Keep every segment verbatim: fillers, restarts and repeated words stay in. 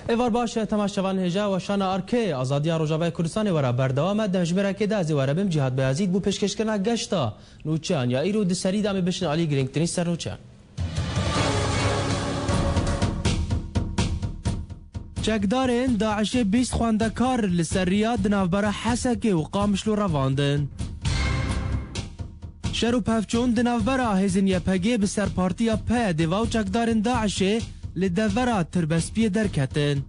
Êvar baş e, temaşevan hêja weşana Arkê Azadiya Rojavayê Kurdistanê were berdewam e. Demjimêrekê de ez ê were bim Cîhad Beyazît bû pêşkêşkirina geşta nûçeyan ya îro di serî de em ê bişin alî girîngtirîn ser nûçeyan. Çekdarên DAIŞê bîst xwendekar li ser riya di navbera Hesekê û Qamişlo revandin. Şer û pevçûn di navbera hêzên YPG'ê bi ser partiya PYD'ê ve û çekdarên DAIŞê li devera Tirbespiyê derketin.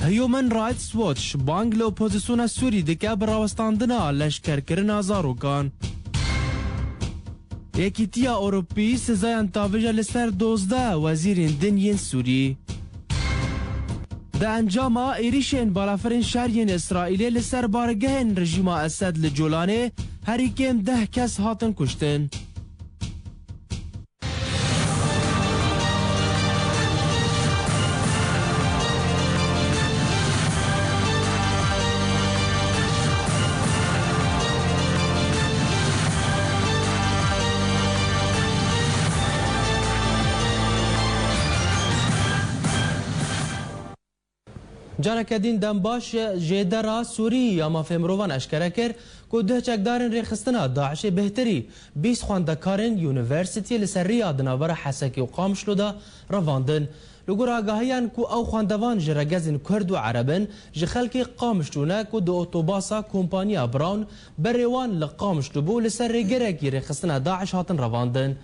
Human Rights Watch bang li opozisyona Sûrî dike bi rawestandina leşkerkirina zarokan. Yekîtiya Ewropî sizayan tavêje li ser dozdeh wezîrên din yên Sûrî. Di encama êrîşên balafirên şer yên Îsraîlê li ser bargehên rejîma Esed li Colanê herî kêm deh kes hatin kuştin. Careke din dem baş, jêdera Sûrî ya mafê mirovan eşkere kir ku duh çekdarên rêxistina DAIŞê bêhtirî bîst xwendekarên unîversîtiyê li ser riya di navbera Hesekê û Qamişlo de revandin. Li gor agahiyan ku ew xwendevan ji regezên Kurd û Ereb in, ji xelkê Qamişlo ne ku di otobasa kompaniya Brown berê wan li Qamişlo bû, li ser rêgerekî rêxistina DAIŞ hatin revandin.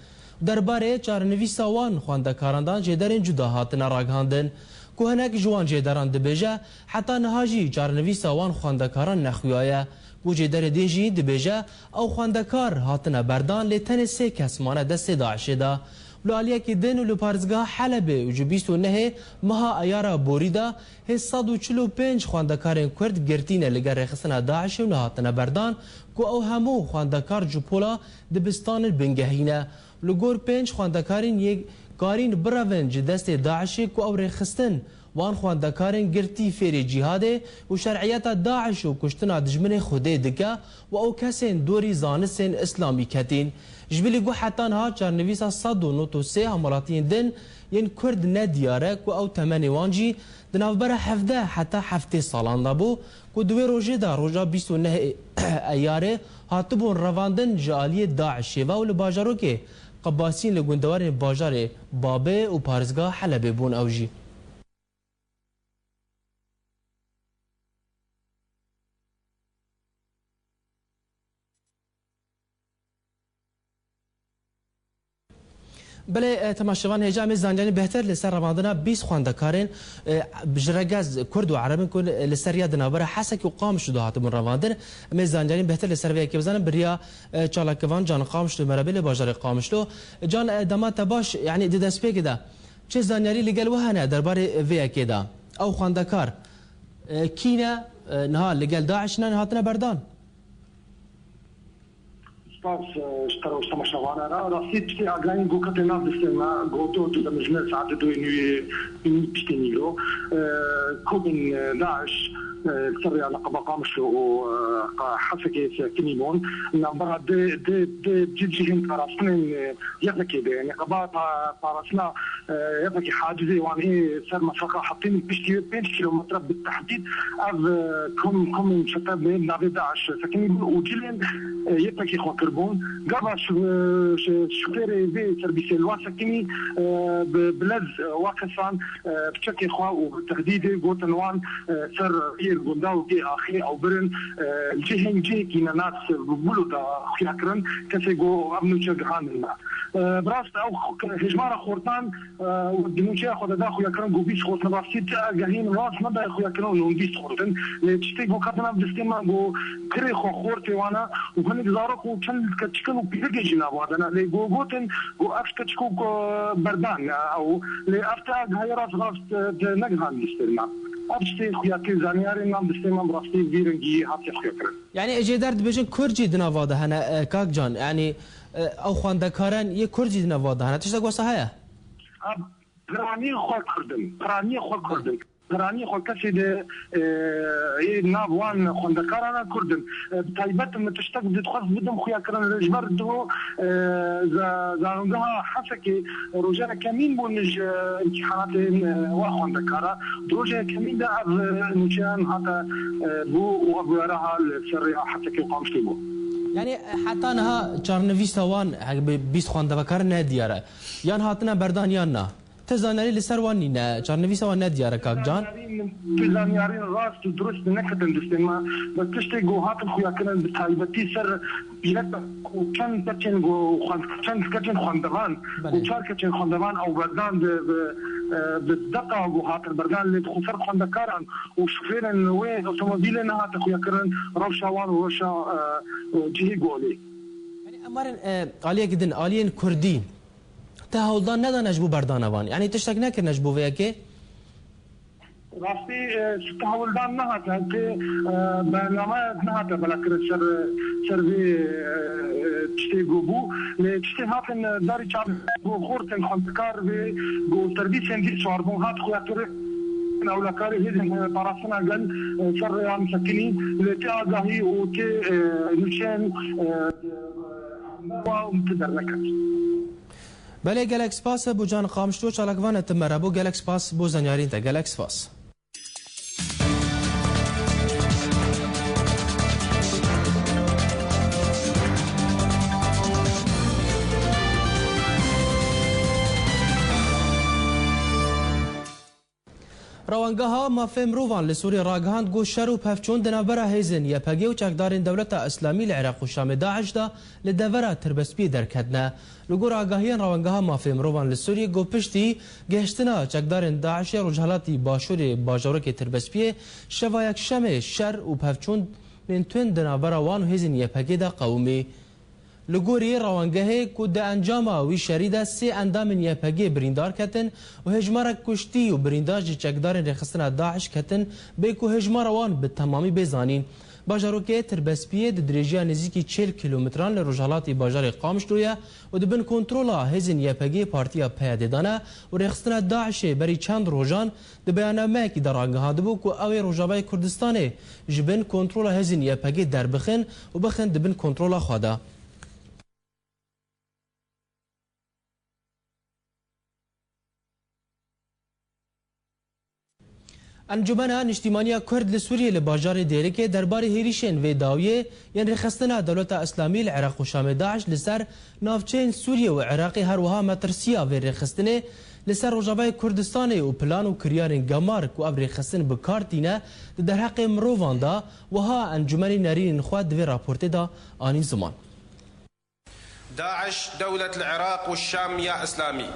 Derbarê çarenivîsa wan xwendekaran de jêderên cuda hatine ragihandin, ku hinek ji wan jêderan dibêje, heta niha jî çarenivîsa wan xwendekaran nexuyaye, ku jêderê din jî dibêje, ew xwendekar hatine berdan, lê tenê sê kes mane destê DAIŞê de. Li aliyekî din û li parêzgeha Helebê û ji bîst û nehê meha Eyara borî de hê sed û çil û pênc xwendekarên Kurd girtî ne li gel rêxistina DAIŞê û nehatine berdan, ku ew hemû xwendekar ji pola dibistanên bingehî ne. Li gor pênc xwendekarên yê karîn birevin ji destê DAIŞê ku ew rêxistin, wan xwendekarên girtî fêrê cîhadê û şer'iyeta DAIŞ û kuştina dijminê Xwedê dike û ew kesên dorî zanistên îslamî ketîn. Ji bilî ku heta niha çarnivîsa sed û nod û sê hemwelatiyên din yên Kurd nediyar e ku ew temenê wan jî di navbera hevdeh heta heftê salan de bû, ku di wê rojê de roja bîst û neh Eyarê hatibûn revandin ji aliyê DAIŞê ve û li bajarokê Qebasîn li gundewarên bajarê Babê û parêzgeha Helebê bûn ew jî. Belê, e, temaşevan hêja em ê zanyarî bêhtir li ser revandina bîst xwendekarên, e, ji regez Kurd û Ereb in ku li ser riya di navbera Hesekê û Qamişlo de hatibûn revandin. Em ê zanyarî bêhtir li ser vê yekê bizanin. Bi riya, e, çalakvan Can Qamişlo me re bê li bajarê Qamişlo. Can, e, dema te baş, yanî di destpêkê de çi zanyarî li gel we hene derbarê vê yekê de? Ew xwendekar, e, kî ne, e, niha li gel DAIŞ ne, hatine berdan? Spas, e, ji te re û ji temaşevanan re. Rastî tiştê agahî ku kete nav destê me, goto tu demjimêr saetê duyê nûyê nî piştê nîro. E, ku bin, e, DAIŞ, e, li ser rêya Neqeba Qamişlo û, e, qa-, Hesekê sekinî bûn. Navbera dê, dê, dê cih cihên parastinên, e, YPG'ê de, neqeba pa-, parastina, e, YPG hacizê wan ê ser mefreqa Heftênî piştî wê pênc kîlometre bi tehdîd ev, e, kom-, komên çete bi navê DAIŞ sekinî bûn û cilên, e, YPG xwe kiribûn. Gava şi-, şi-, şofêrê vê serbîsê li wa sekinî, e, bi, bi lez, e, wa kesan, e, bi çekê xwe û bi tehdîdê gotin wan, e, ser riyê gunda û tê axê ew birin, e, cihên cihekî nenas bi Bûlo de xuya kirin, kesê got ev nûçe gihandin me. E, bi rast ew xwe-, hejmara xortan, e, di nûçeya xwe de da xuya kirin, got bîst xortin, rastî ti agahîn rast neda xuya kirin û nû bîst xortin. Lê tiştê got ketin nav destê me, got kirê xwe xortê wan e û hinek zarok û çend keçikin û pîrikê jî nav wan de ne. Lê got gotin, got ev keçik û, e, berdan, e, ew. Lê ev ti agahiyê rast rast, e, di negihan destê me. Ev tiştê xuya kir, zanyarên nav destê me bi rastî vî rengî hatiye xuya kirin. Yanî, ê jêder dibêjin Kurd jî di nava de hene, e, kak Can. Yanî, e, ew xwendekaran yê Kurd jî di nava de hene. Tiştek wesa heye? Ha, piranî xwe Kurd in. Piranî xwe Kurd in. Piranî xwe kesê de, e, yê nav wan xwendekaran e Kurd in. E, bi taybet min tiştek dixwest bidim xuyakirin, ji ber diho, e, za-, zangeha Hesekê roja yekemîn bûn ji îmtîhanatên, e, wan xwendekara. Di roja yekemîn de ev, e, nûçeyan hate, e, bû û ev were ha li ser rêya Hesekê û Qamişlê bû. Yanî heta niha çarnivîsa wan, hek bi bîst xwendevekar ne diyar e. Yan hatine berdan yan na. Ti zanyarî li ser wan nîne, çarnivîsa wan ne diyar e, kak Can. Zanyarî min, tu zanyarî rast û dirust neketin destê me. Bi tiştê ku hatin xuyakirin, bi taybetî ser pîrek û çend keçên ku xwend-, çend keçên xwendevan, Belê. Ku çar keçên xwendevan ew berdan di, bi, e, bi deqa ku hatin berdan lê bi xwe ser xwendekaran û şofêrên wê otomobîlê nehate xuyakirin, rewşa wan û rewşa, e, e, cihê golê. Yanî em werin, e, aliyek din, aliyên Kurdî. Te hewldan nedane ji bo berdana van? Yanî tiştek nekirine ji bo vê yekê? Rastî, e, te hewldan nehate, te, e, bername nehate belakirin ser, ser vê, e, tiştê ku bû. Lê tiştê hatin, e, darî çar ku xortên xwendekar vê ku servîsên dî çar bûn hat xuyakirin. Ewlekarê hêzên, e, parastina gel, e, ser rêyan sekinî, lê tê agahî û tê, e, nûçeyên, e, Wa min tu derneket. Belê, gelek spas bo Can Qamişlo, çalakvanê te me re bû. Gelek spas bo zanyarîn te. Gelek spas. Rawangeha Mafê Mirovan li Sûriyê ragihand ku şer û pevçûn di navbera hêzên Y P G û çekdarên Dewleta Îslamî li Iraq û Şamê DAIŞ de li devera Tirbespiyê derketine. Li gor agahiyên Rawangeha Mafê Mirovan li Sûriyê, ku piştî gihiştina çekdarên DAIŞê rojhelatî başûrê bajarokê Tirbespiyê, şeva Yekşemê şer û pevçûnên tund di navbera wan û hêzên Y P G de qewimî. Li gorî rawangehê ku di encama wî şerî de sê endamên Y P G birîndar ketin û hêjmarek kuştî û birîndar ji çekdarên rêxistina DAIŞ ketin, bê ku hêjmara wan bi temamî bê zanîn. Bajarokê Tirbespiyê di dirêjiya nêzîkî çil kîlometran li rojhelatî bajarê Qamişlo ye û di bin kontrola hêzên Y P G Partiya P Y D'ê de ne û rêxistina DAIŞê berî çend rojan di beyanameyekî de ragihandibû ku ew ê Rojavayê Kurdistanê ji bin kontrola hêzên Y P G derbixin û bixin di bin kontrola xwe de. Encûmena Niştîmaniya Kurd li Sûriyê li bajarê Dêrikê derbarê hêrîşên vê dawiyê yên rêxistina Dewleta Îslamî li Iraq û Şamê DAIŞ li ser navçeyên Sûriyê û Iraqê, her wiha metirsiya vê rêxistinê li ser Rojavayê Kurdistanê û plan û kiryarên gemar ku ev rêxistin bi kar tîne di derheqê mirovan de, wiha encûmenê nerînên xwe di vê raportê de anî ziman. DAIŞ, Dewlet li Iraq û Şam ya Îslamî,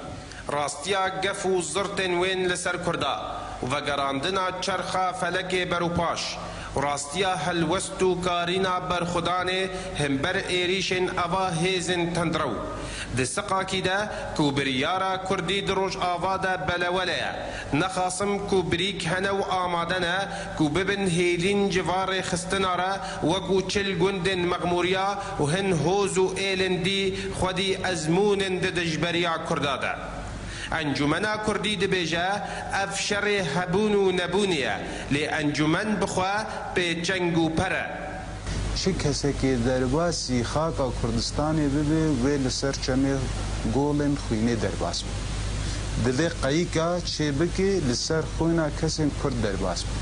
rastiya gef û zirtên wên li ser Kurda û vegerandina çerxa felekê ber û paş û rastiya helwest û karîna berxwedanê hember êrîşên ava hêzên tundrew. Di siqakî de ku biryara Kurdî di Rojava de belewele ye, nexasim ku birîk hene û amade ne ku bibin hêlîn civa rêxistina re, wekû çil gundên Mexmûriya û hin hoz û êlên dî xwedî ezmûnên di dijberiya Kurda de. Encûmena Kurdî dibêje, ev şerê hebûn û nebûnê ye, lê encûmen bi xwe pê çeng û per e. Çi kesekê derbasî xaka Kurdistanê bibe, wê li ser çemê golên xwînê derbas be. Divê qeyîka çêbike li ser xwîna kesên Kurd derbas be.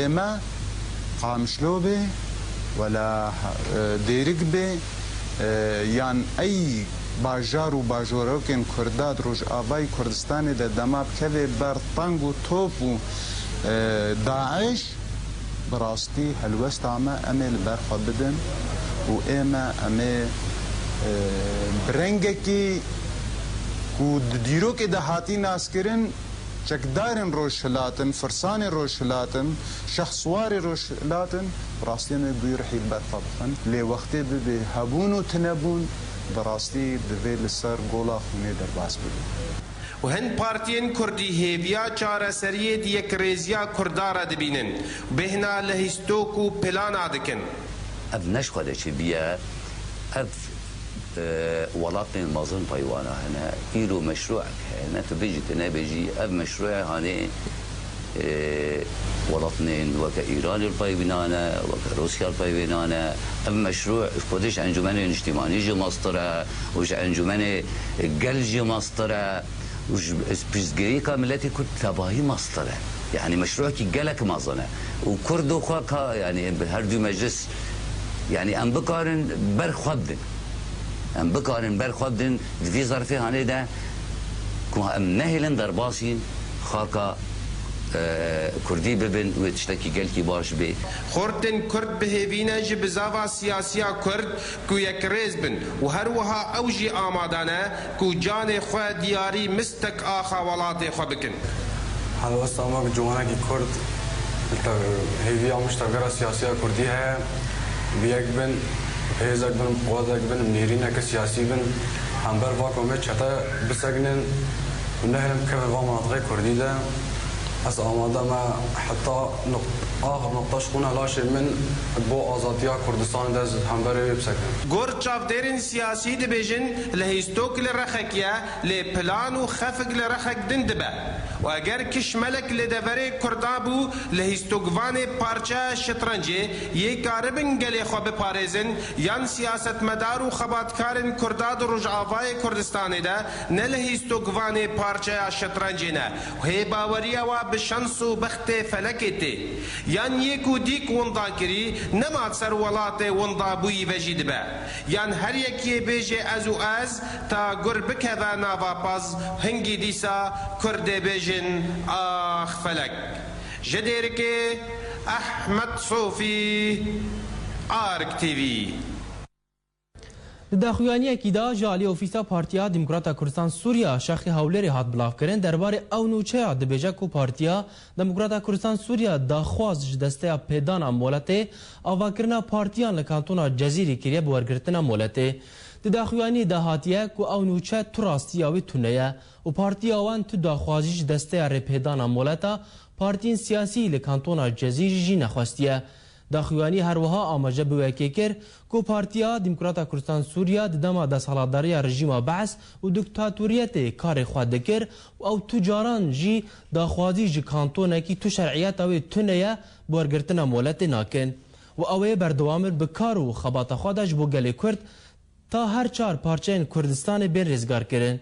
Ê me Qamişlo be, wela, e, Dêrik be, e, yan ey bajar û bajorokên Kurda di Rojavayê Kurdistanê de dema bikeve ber teng û top û, e, DAIŞ, bi rastî helwesta me em ê li ber xwe bidin û ê me em ê, e, bi rengekî ku di dîrokê de hatî naskirin, çekdarên Rojhilat in, firsanê Rojhilat in, şehswarê Rojhilat in, bi rastî em ê bi wî rihî li ber xwe bixin. Lê wextê bibe hebûn û tinebûn, bi rastî divê li ser gola xwînê derbas bibe. Û hin partiyên Kurdî hêviya çareseriyê di yekrêziya Kurda re dibînin û bêhna lehîstok û plana dikin. Ev ne ji xwe de çêbiye, ev, e, welatên mezin pey wana hene. Îro meşrûek heye, ne tu bêjî, tu nebêjî, ev meşrûê hanê Ê, welatên weke Îranê li pey wî nane, weke Rûsya li pey wî nane. Ev meşrû ji xwedî ji encûmenê niştîmanî jî mestir e û ji encûmenê gel jî mestir e û ji pirsgirêka miletê Kurd tevahî mestir e. Yanî meşrûekî gelek mezin e. Û Kurd û xwe ka, yanî bi her du meclis, yanî em bikarin ber xwe bidin. Em bikarin ber xwe bidin di vî zerfê hanê de ku em nehêlin derbasî xaka, e, Kurdî bibin wê tiştekî gelkî baş bê. Xortên Kurd bi hêvî ne ji bizava siyasiya Kurd ku yekrêz bin û her wiha ew jî amade ne ku canê xwe diyarî mistek axa welatê xwe bikin. Helwesta me bi ciwanekî Kurd li tev-, hêviya min ji tevgera siyasiya Kurdî heye. Bi yek bin, bi hêzek bin, bi quwetek bin, bi nêrîneke siyasî bin, hember va komê çete bisekinin û nehêlin bikeve va minatiqê Kurdî de. Ez amade me heta nuq-, axir nuqta ji xûna laşê min bo azadiya Kurdistanê de ez hemberê wê bisekinin. Gor çavdêrên siyasî dibêjin lihêstok li rexek ye, lê plan û xefik li rexek din dibe. Û eger kişmelek li deverê Kurda bû, lihêstokvanê parçeya şitrencê yê karibin gelê xwe biparêzin, yan siyasetmedar û xebatkarên Kurda di Rojavayê Kurdistanê de ne lihêstokvanê parçeya şitrencê ne. Hê baweriya wa bi şans û bextê felekê tê. Yan yê ku dîk winda kirî, nema ser welatê winda bûyî ve jî dibe. Yan her yekê bêje ez û ez, ta gur bikeve nava pez, hingî dîsa Kurdê bêjin ax felek. Ji Dêrikê Ehmed Sofî, Ark T V. Di daxuyaniyekî de ji alî Ofîsa Partiya Demokrata Kurdistan Sûriya Şexê Hewlêrê hat bilavkirin, derbarê ew nûçeya dibêje ku Partiya Demokrata Kurdistan Sûriya daxwaz ji desteya pêdana moletê, avakirina partiyan li kantona Cezîrê kiriye bi wergirtina moletê. Di daxuyaniyê de hatiye ku ew nûçe tu rastiya wê tune ye û partiya wan tu daxwazî ji desteya rêpêdana moleta partiyên siyasî li kantona Cezîrê jî nexwestiye. Daxuyanî her wiha amaje bi wekê kir ku Partiya Demokrata Kurdistan Sûriya di dema desthilatdariya rejîma Bees û diktatoriyetê karê xwe dikir û ew tu caran jî daxwazî ji kantonekî tu şer'iyeta wê tune ye bi wergirtina moletê nakin û ew ê berdewam in bi kar û xebata xwe de ji bo gelê Kurd ta her çar parçeyên Kurdistanê bên rêzgarkirin.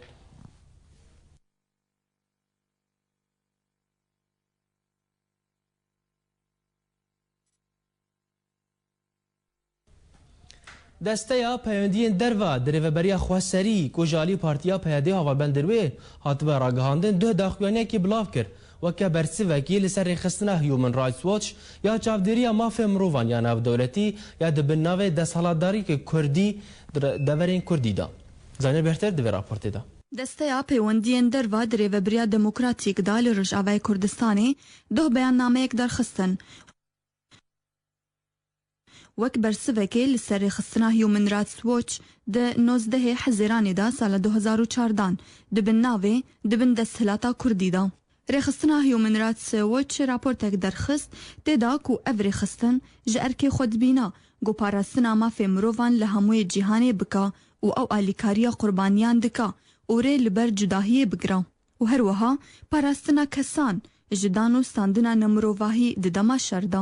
Desteya Peyvendiyên Derve di rêveberiya xweserî ku ji alî Partiya P Y D û hevalbendên wê hatibe ragihandin, duh daxuyaniyekê bilav kir, weke bersivekî li ser rêxistina Human Rights Watch ya çavdêriya mafê mirovan ya navdewletî ya di bin navê desthilatdariyeke kurdî di re-, deverên kurdî de. Zanîn bêhtir di vê raportê de. Desteya Peywendiyên Derve di Rêvebiriya Demokratîk de li Rojavayê Kurdistanê doh beyannameyek derxistin. Wek bersivekê li ser rêxistina Human Rights Watch di nozdehê Hezêranê de sala du hezar û çardan di bin navê Di bin desthilata Kurdî de. Rêxistina Human Rights Watch raportek derxist, tê de ku ev rêxistin ji erkê xwe dibîna ku parastina mafê mirovan li hemûyê cîhanê bike û ew alîkariya qurbaniyan dike û rê li ber cudahiyê bigire û her wiha parastina kesan ji dan û standina nemirovahî di dema şer de.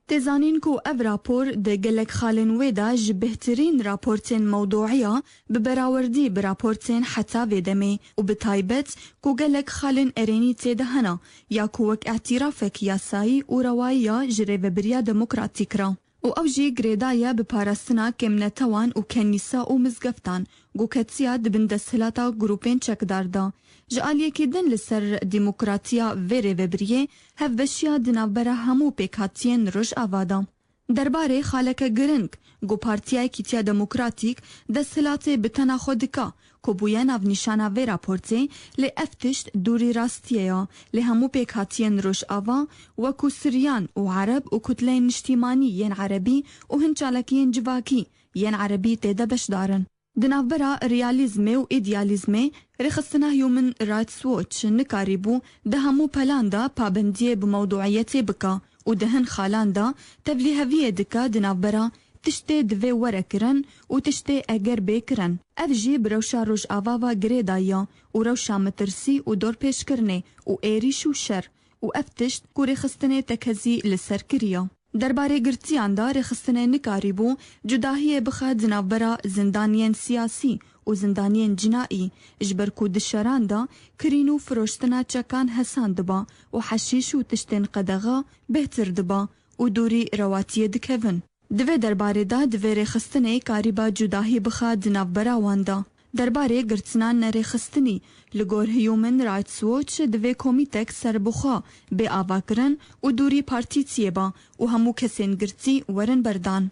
Tê zanîn ku ev rapor di gelek xalên wê de ji bêhtirîn raportên mewduî ya bi berawerdî bi raportên heta vê demê û bi taybet ku gelek xalên erênî tê de hene ya ku wek îtirafek yasayî û rewayî ya ji Rêvebiriya Demokratîk re. Û ew jî girêdayî bi parastina kêmnetewan û kenîsa û mizgeftan ku ketiye di bin desthilata grûpên çekdar de. Ji aliyekî din li ser demokratiya vê rêvebiriyê hevbeşiya di navbera hemû pêkhatiyên Rojava de. Derbarê xaleke giring ku Partiya Yekîtiya Demokratîk desthilatê bi tena xwe dike, ku bûye navnîşana vê raportê, lê ev tişt dûrî rastiyê ye, lê hemû pêkhatiyên Rojava, wekû Siryan û Ereb û kutleyên niştîmanî yên Erebî û hin çalakiyên civakî yên Erebî tê de beşdar in. Di navbera realîzmê û îdealîzmê, rêxistina Human Rights Watch nikarîbû di hemû pelan de pabendiyê bi mewduîyetê bike û di hin xalan de tevlîheviyê dike di navbera tiştê divê were kirin û tiştê eger bê kirin. Ev jî bi rewşa Rojava ve girêdayî ye û rewşa metirsî û dorpêçkirinê û êrîş û şer û ev tişt ku rêxistinê tekezî li ser kiriye. Derbarê girtiyan de rêxistinê nikarîbû cudahiyê bixe di navbera zindaniyên siyasî û zindaniyên cinaî, ji ber ku di şeran de kirîn û firoştina çekan hesan diba û heşîş û tiştên qedexe bêhtir diba û dûrî rewatiyê dikevin. Di vê derbarê de divê rêxistinê karîba cudahî bixe di navbera wan de. Derbarê girtina nerêxistinî, li gor Human Rights Watch divê komîtek serbixwe bê avakirin û dûrî partîtiyê ba û hemû kesên girtî werin berdan.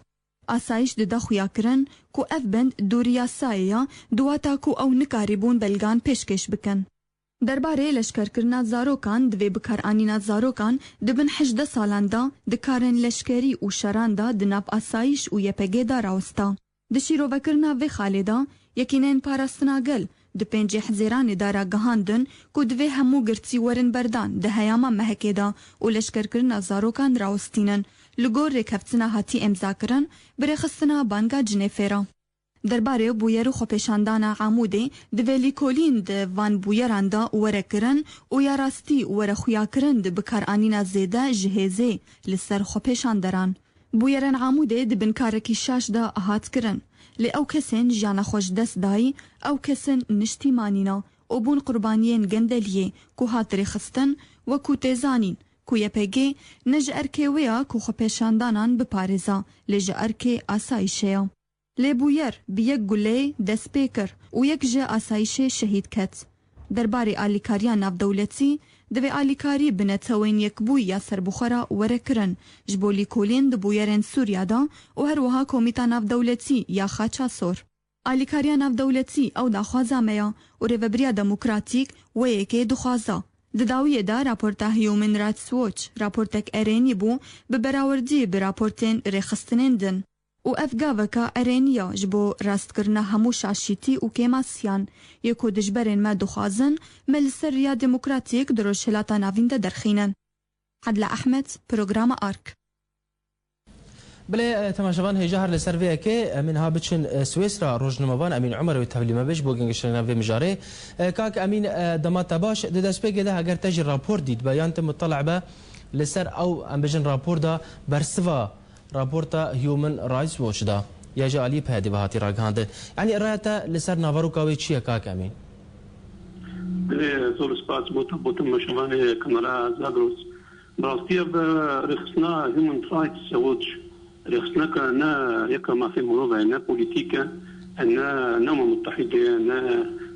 Asayîş dide xuyakirin ku ev bend dûrî yasayê ya, di wata ku ew nikarîbûn belgan pêşkêş bikin. Derbarê leşkerkirina zarokan, divê bikaranîna zarokan di bin hejdeh salan de di karên leşkerî û şeran de di nav asayîş û Y P G de rawesta. Di şîrovekirina vê xalê de, Yekîneyên Parastina Gel di pêncê Hezêranê de ragihandin ku divê hemû girtî werin berdan di heyama mehekê de û leşkerkirina zarokan rawestînin, li gor rêkeftina hatî îmzakirin bi rêxistina Banga Cinêfê re. Derbarê bûyer û xwepêşandana Amûdê divê lîkolîn di van bûyeran de were kirin û ya rastî were xuyakirin di bikaranîna zêde ji hêzê li ser xwepêşanderan. Bûyerên Amûdê di bin karekî şaş de hat kirin, lê ew kesên jiyana xwe ji dest dayî, ew kesin niştîmanî ne û bûn qurbaniyên gendeliyê ku hat rêxistin, wekû tê zanîn ku Y P G ne ji erkê wê ya ku xwepêşandanan biparêza, lê ji erkê asayîşê ya. Lê bûyer bi yek guleyê dest pê kir û yek ji asayîşê şehîd ket. Derbarê alîkariya navdewletî, divê alîkarî bi Netewên Yekbûyî ya Serbixwe re were kirin, ji bo lîkolîn di bûyerên Sûriya de û her wiha Komîta Navdewletî ya Xaça Sor. Alîkariya navdewletî ew daxwaza me ya û Rêvebiriya Demokratîk wê yekê dixwaza. Di dawiyê de raporta Human Rights Watch raportek erênî bû bi berawerdî bi raportên rêxistinên din. Û ev gaveka erênî ya ji bo rastkirina hemû şaşîtî û kêmasiyan yê ku dijberên me dixwazin me li ser riya demokratîk di Rojhilata Navîn de derxînin. Edla Ehmed, Programa Ark. Belê, e, temaşevan hêja her li ser vê yekê, em ê niha biçin, e, Swêsra, rojnamevan Emîn Umer wê tevlî me be ji bo gengiştirina vê mijarê. E, kak Emîn, e, dema te baş, di destpêkê de heger te jî rapor dît be, yan te mutalae be li ser ew, em bêjin, rapor de bersiva raporta Human Rights Watch da, ya jî aliyê P Y D'ê ve hatî ragihandin. Yanî raya te li ser naveroka wê çi ye, kak Emîn? Divê zor spas bo te, bo temaşevanê Kamera Zagros. Bi rastî ev, e, rêxistina Human Rights Watch, rêxistineke ne yeka mafê mirov e, ne polîtîk e, ne, ne Umem Mutehîde ye, ne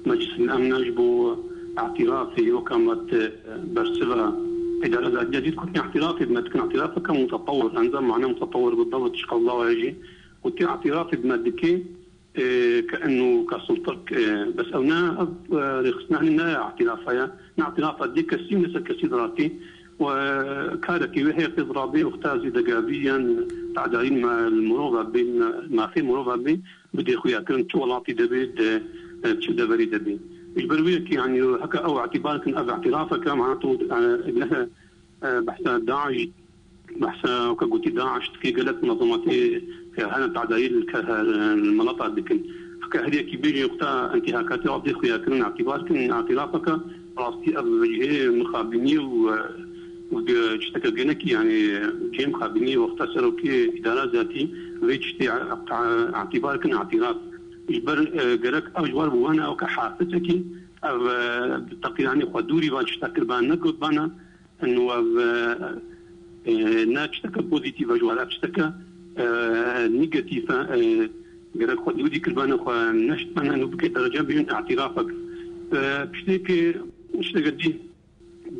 Meclis el Emn e, ji bo îtirafê weka me te bersiva îdara dadiya dît ku tê îtirafê bi me dikin, îtirafeke mutetewir, hemza mane mutetewir bi dawet şikal dawa jî, ku tê îtirafê bi me dike, e, ke eno ka sultirk, e, bes ew ne, ev, e, rêxistina ne îtirafa ye, ne îtirafa dê kesî, ne ser kesî diratî. Û, e, karekî wê heye pê dirabê, wexta zêdegavî yan tadayîn me li mirova bê, me, mafê mirova bê, bidê xuyakirin çi welatî de bê, di, e, çi deverê de bê. Ji ber wê yekê, yanî, heke ew îtibar kin, ev îtirafeke, mana tu, e, ne, e, behsa DAIŞ, behsa, weke gotî, DAIŞ dike, gelek munezematê, e, hene tadayî li ke-, li milata dikin. Heke her yekî bêje, wexta întîhakatê, wexta xuyakirin, îtibar kin, îtirafeke, rastî ev cihê mixabînî û, e, û ge-, tişteke genekî, yanî cihê mixabînî, wexta serokê îdara zatî vê tiştê î-, î-, îtibar kin, îtiraf. Ji ber, e, gerek ew ji war bi wana weke hafizekî, ev, e, teqîranê xwe dûrî van tiştek kiribana, negotibana, û ev, e, e, ne tişteke pozîtîf e, ji wan ev tişteke, e, negatîf e, e, gerek xwe dûrî kiribane, xwe neştibane, û bike dereca bînin îtirafek. E, tiştê ke, tişteke dî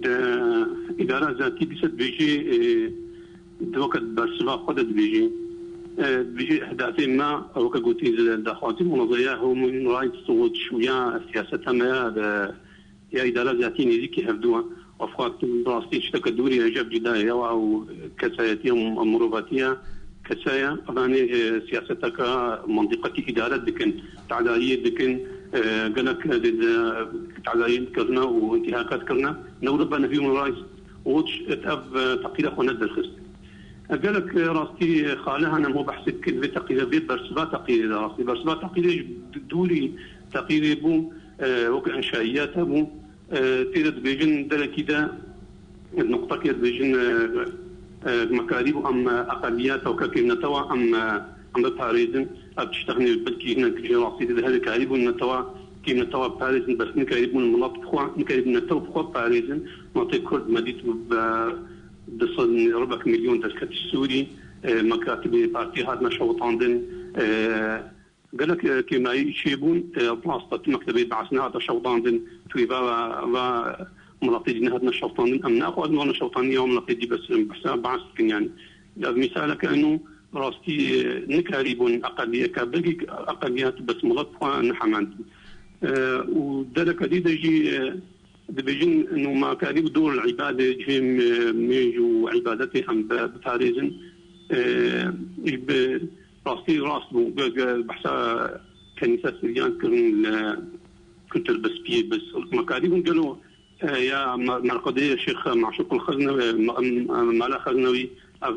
di îdara zatî dîse dibêjê, e, di weke bersiva xwe de dibêjê. E, dibêjê ehdafê me, weke gotî, daxwazî munazeya Human Rights Watch û ya siyaseta me ya, e, ya îdara zatî nêzîkî hevdû e. Ev xwe bi rastî tişteke dûrî ye ji ev cîdayê ya ew kesayetiya, mirovatiya kesaya. Evanê, e, siyaseteke mintîqekî îdare dikin, tadayiyê dikin, e, gelek, e, di, di, tadayî kirine û întîhakat kirine. Newre bene Human Rights Watch ev, e, teqîra xwe nedirxist. E, gelek, e, rastî xale hene, em ho behsê dikin vê teqîrê, vê bersiva teqîrê de rastî. Bersiva teqîrê ji dûrî teqîrê bû, e, wek enşaiyat hebû. E, tê de dibêjin derekî de, Nuqtekê dibêjin, e, e, me karîbû em, e, eqeliyet û kekê netewa em, e, em biparêzin. Ev tiştexnê belkî hinek ji rastî de hebe karîbûn netewa, kê netewa biparêzin, bes nikarîbûn milet bi xwe, nikarîbûn netew bi xwe biparêzin. Miletê Kurd me dît bi, bi du sed ribek milyon derket ji Sûrî, e, mekatibê partî hatine şewitandin, e, Gelek, e, kêmayî çêbûn, e, rast e, tu mektebê Be'sê nehate şewitandin, tu ê va, va miletê dî nehatine şewitandin. Em naxwazin wana şewitandin ya miletê dî bes, em behsa Be's dikin yani. Ya misaleke eno rastî, e, nikarîbûn eqeliyeke, belkî eqeliyet bes milet xwe nehemendin. E, û dereke dî de jî, e, Dibêjin, û ma karî bi dor îbadê cihê me-, mêj û îbadetê em bi-, biparêzin. E, ji bi rastî rast bû. Ge-, ge-, behsa kenîsa Siryan kirin li kultur bi spiyê bi silk. Ma karî bûn gelo, e, ya me-, merqedê Şêx Maşûq el Xeznewî, ma-, em-, em-, Mala Xeznewî, ev,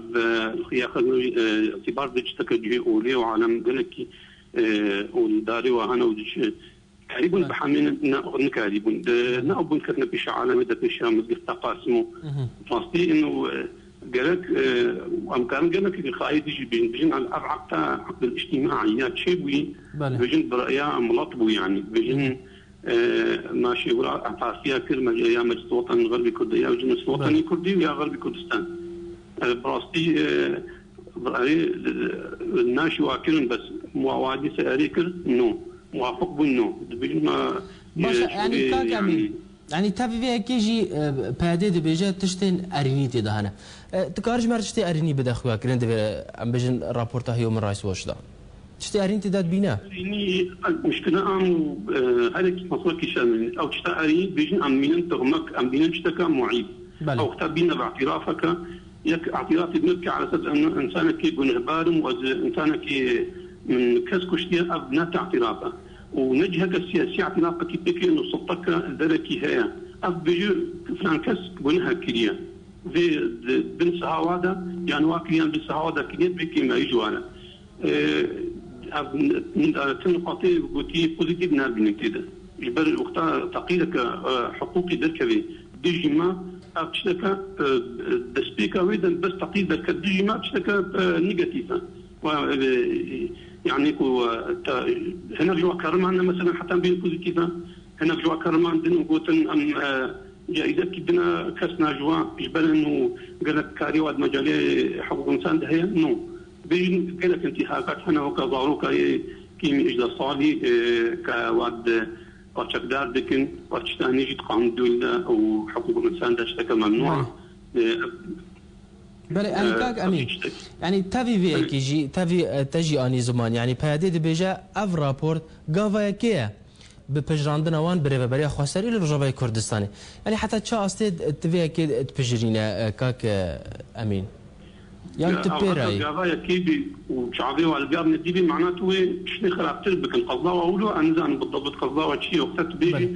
e, ya Xeznewî, e, îtibar bi citeke cihê olê û alem gelekî, e, û darê wa hene û diç-, Karîbûn bi hemî ne, nikarîbûn. Di, ne bûn ketine pêşa alemê de pêşa mizgifta Qasim û rastî ino, e, gerek, e, em karin gelek xayê dijî bîn. Bijin ev, ev aqta, aqdil îctîmaî ya çê bûyî, Belê. Bijin bi raya milet bû yani. Bijin, e, ma şêwra partiya kir, me, ya Meclis Watan Xerbî Kurdiya, bijin Meclis Watanî Belê. Kurdî û ya Xerbî Kurdistan. E, bi rastî, e, bi erê, e, naşî wa kirin, bes muwa-, wadî se erê kir, no. Muwafiq bûn, no. Dibêjin me, Baş e, e, yanî şûrê, kak yanî Emîn. Yanî tevî vê yekê jî, e, P Y D dibêje tiştên erînî tê de hene. E, tu karî ji me re tiştê erînî bide xuyakirin, divê em bêjin raporta Human Rights Watch de. Tiştê erînî tê de dibîne? Erînî, muşkile am, e, her yekî masrafkî şermîn. Ew tişta erînî dibêjin em mînin tohmek, em mînin tişteka muîb. Belê. Ew xwe bîne bi îtirafeke, yek îtirafê din ke ala esas em insanekî gunehbar im û ez insanekî min kes kuştiye, ev ne îtiraf e. Û ne ciheke siyasî îtirafekî pêkê û sulteke li derekî heye. Ev bêjî filan kes gunehek kiriye. Vê di bin sihawa de, yan wa kiriyan bin sihawa de kiriye, pêkê me ji wan e. E, ev, min, e, tu niqatê gotî pozîtîf nabînin tê de. Ji ber wexta teqîreke, e, hiqûqî derkeve dijî me, ev tişteke, e, destpêka wê de bes teqîr derket dijî me, tişteke, e, negatîf e. Wa, e, yani ku, e, te, hinek ji wa kariman ne, mesela, heta bîn pozîtîf e. Hinek ji wa kariman din û gotin, em, e, caîzekî dine kes najiwa ji ber in û gelek karî wa di mecalê hiqûq însan de heye. No. Bêjin gelek intîhakat hene weke zaroka yê kîmî hejdeh salî, e, ke wa di wa çekdar dikin, wa tiştanî jî di qanûn dûl de û hiqûq însan de tişteke memnû a. Belê. E, Belê, yanî e, kak Emîn. Yanî tevî vê yekê jî, tevî, e, te jî anî ziman. Yanî P Y D dibêje ev raport gava yekê ye. Bi pejirandina wan bi Rêveberiya Xweserî li Rojavayê Kurdistanê. Yanî heta çi astê tu vê yekê dipijirîne, e, kak, e, Emîn? Yan Ya, tu ew pê heta rayî? Gava yekê bî û çavê wan li gavnê dî bî, mana tu wê tiştê xirabtir bikin. Qezlawa wilo, em nizanin bi debit qezlawa çi ye, wexta tu bêjî, Belê.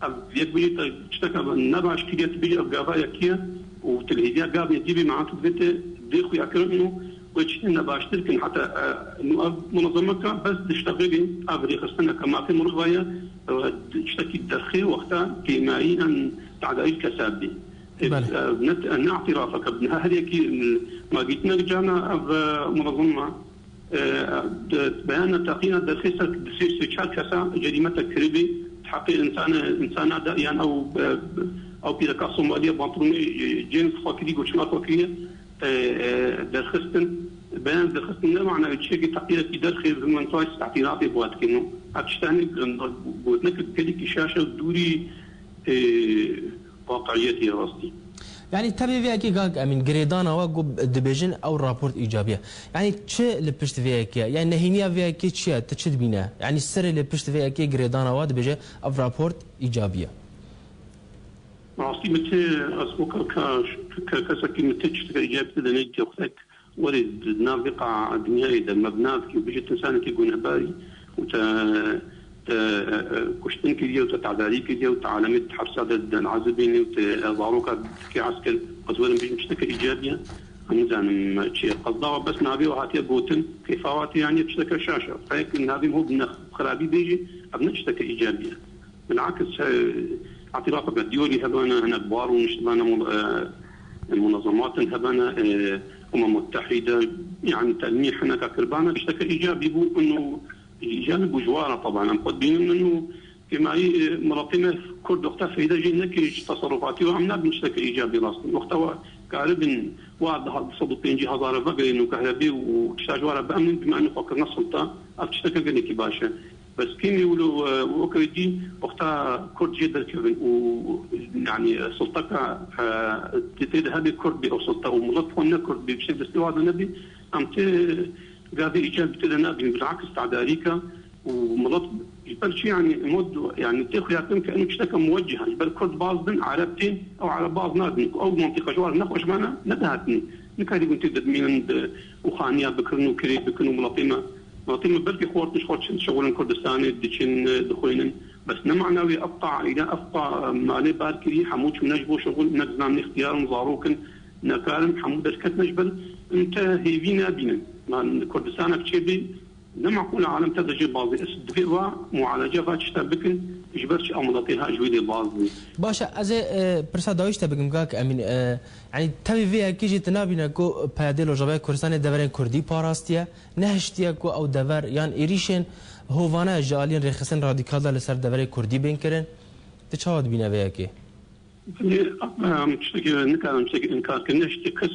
ev yek bêjî te tişteke ne baş kiriye, tu bêjî ev gava yekê ye û tu li hêviya gavnê dî bî, mana tu divê te dê xuya kirin û wê tiştê nebaştir kin. Heta, e, nû ev munezemeka bes diştexilî, ev rêxistineke mafê mirova ye, e, tiştekî derxê wexta kêmayî em tadayî kesa bî. E, Belê. e, ne, ne îtirafeke bi niha her yekî, e, ma gîtinek cana ev, e, munezema, e, de, beyana teqîna derxê ser di sê, sê çar kesa cerîmete kiribî, di heqê insana, insana de, yan ew, e, ew pîreka Somaliya pantolonê, e, cêns xwe kirî, goçima xwe kiriye, e, e, derxistin, beyan derxistin ne mana çiyekî teqîrekî derxê bi min tuay îtirafê bi we dikin. Ev tiştanê, e, gotinek gelekî şaş e û dûrî, e, waqiiyetê rastî. Yanî tevî vê yekê kak Emîn girêdana we ku dibêjin ew raport îcabî ye. Yanî çi li pişt vê yekê ye? Yanî nehêniya vê yekê çi ye? Tu çi dibîne? Yanî sirê li pişt vê yekê girêdana we dibêje ev raport îcabî ye. Rastî min tê, ez weke ke, ke, kesekî min tê tişteke îcabî de nedîtiye. Xwedek werê di nav vê qa dinyayê de me bi nav kî û bijî tu insanekî gunehbarî û te, te, e, e, kuştin kiriye û te tedarî kiriye û te alemê di hepsa de di azibînê û te, e, zaroka dikê esker, ez werim bijîm tişteke îcabî ye. Em nizanim çi ye. Qezlawa bes navê we hatiye gotin, kêfa we tê, yanî tişteke şaş e. Heyek navê min bi ne xirabî bêjî, ev ne tişteke îcabî ye. Bilakis, e, îtirafeke diyolî hebane, hinek bar û niştibane mol-, e, munezematên hebene, e, Umem Muttehîde, yani telmîh hineka kirbane, tişteke îcabî bû, û îcabî bû ji wan re, teban em xwe dibînin, û kêmayî, e, miletê me Kurd wexta feyde jê nekir ji teserufatî û em nabin tişteke îcabî rast. Wexta we karibin wa du sed û pêncî hezar vegerîn û kehrebe û tişta ji wan re biemnin, bimane xwe kirine sulta, ev tişteke gelekî baş e. Bes kêmî wilo, e, weke dî wexta Kurd jê derkevin û, yani, sulteka, e, tê, tê de hebe Kurd bê, ew sulta û milet xwe ne Kurd bê, bi şek destê wan de nebê, em tê gavê îcabî tê de nabînin, bilakis tedarîka û milet ji ber çi, yani, mod, yani, tê xuyakirin ke eno tişteke muwecih e, ji ber Kurd baz bin, Ereb tên, ew Ereb baz nadin. Ew mantîqa ji wan re nexweş bana, nedihatin. Nikarîbûn tê de bimînin de û xaniya bikirin û kirê bikin û miletê me Miletê me belkî xortin ji xwe çin şixulin Kurdistanê, diçin, dixwînin. Bes ne mana wê ev qa aîle, ev qa malê bar kirî, hemû çûne ji bo şixul, ne zinan, ne îxtiyar in, zarok in, ne kar in, hemû derketine ji ber, em te hêvî nabînin. Ma Kurdistanek çêbî, ne meqûl e alem te de jê bazê. Ez divê va mualece va tişta bikin, ji ber çi ew miletê ha ji wê dê baz bû. Baş e, ez ê, e, pirsa dawî ji te bikim, kak Emîn. E, yanî tevî vê yekê jî tu nabîne ku P Y D'ê Rojavayê Kurdistanê deverên Kurdî parastiye? Nehiştiye ku ew dever yan êrîşên hovane ji aliyên rêxistin radîkal de li ser deverê Kurdî bên kirin? Tu çawa dibîne vê yekê? Em tiştekî nikarin, tiştekî inkar kirin. Nehiştiye kes,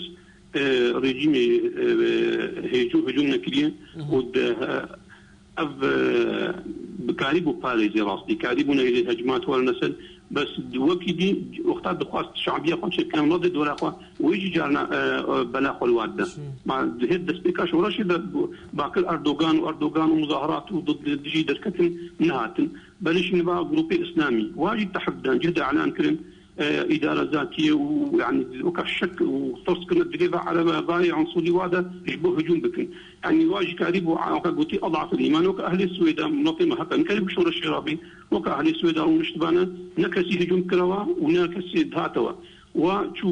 e, rejîmê, e, hêcû hicûm nekiriye Mhm. û de, e, ev, e, bikarî bû parêzê rastî, karî bû neyê hecmat werne ser. Bes wekî dî wexta dixwast şabiya xwe çêbikene welatê dora xwe, wê jî carna, e, e, bela xwe li wan de. Çi? Ma di hêt destpêka şoreşê de bakir Erdogan û Erdogan û muzahirat û di, di, dijî derketin nehatin. Belê jî niva grûpê îslamî. Wa jî tehf dan, cih de elan kirin, e, îdara zatiyê û, yani, weka şek û tirs kirine dilê ve erebe, vayê unsurî wa de ji bo hicûm bikin. Yani, wa jî karî bû, weke gotî, adaf el-îman, weke ehlê Swêda, miletê me heta nikarî bi şoreşê rabî, weke ehlê Swêda rûniştibane, ne kesî hicûm kirawa û ne kesî dihatawa. Wa çû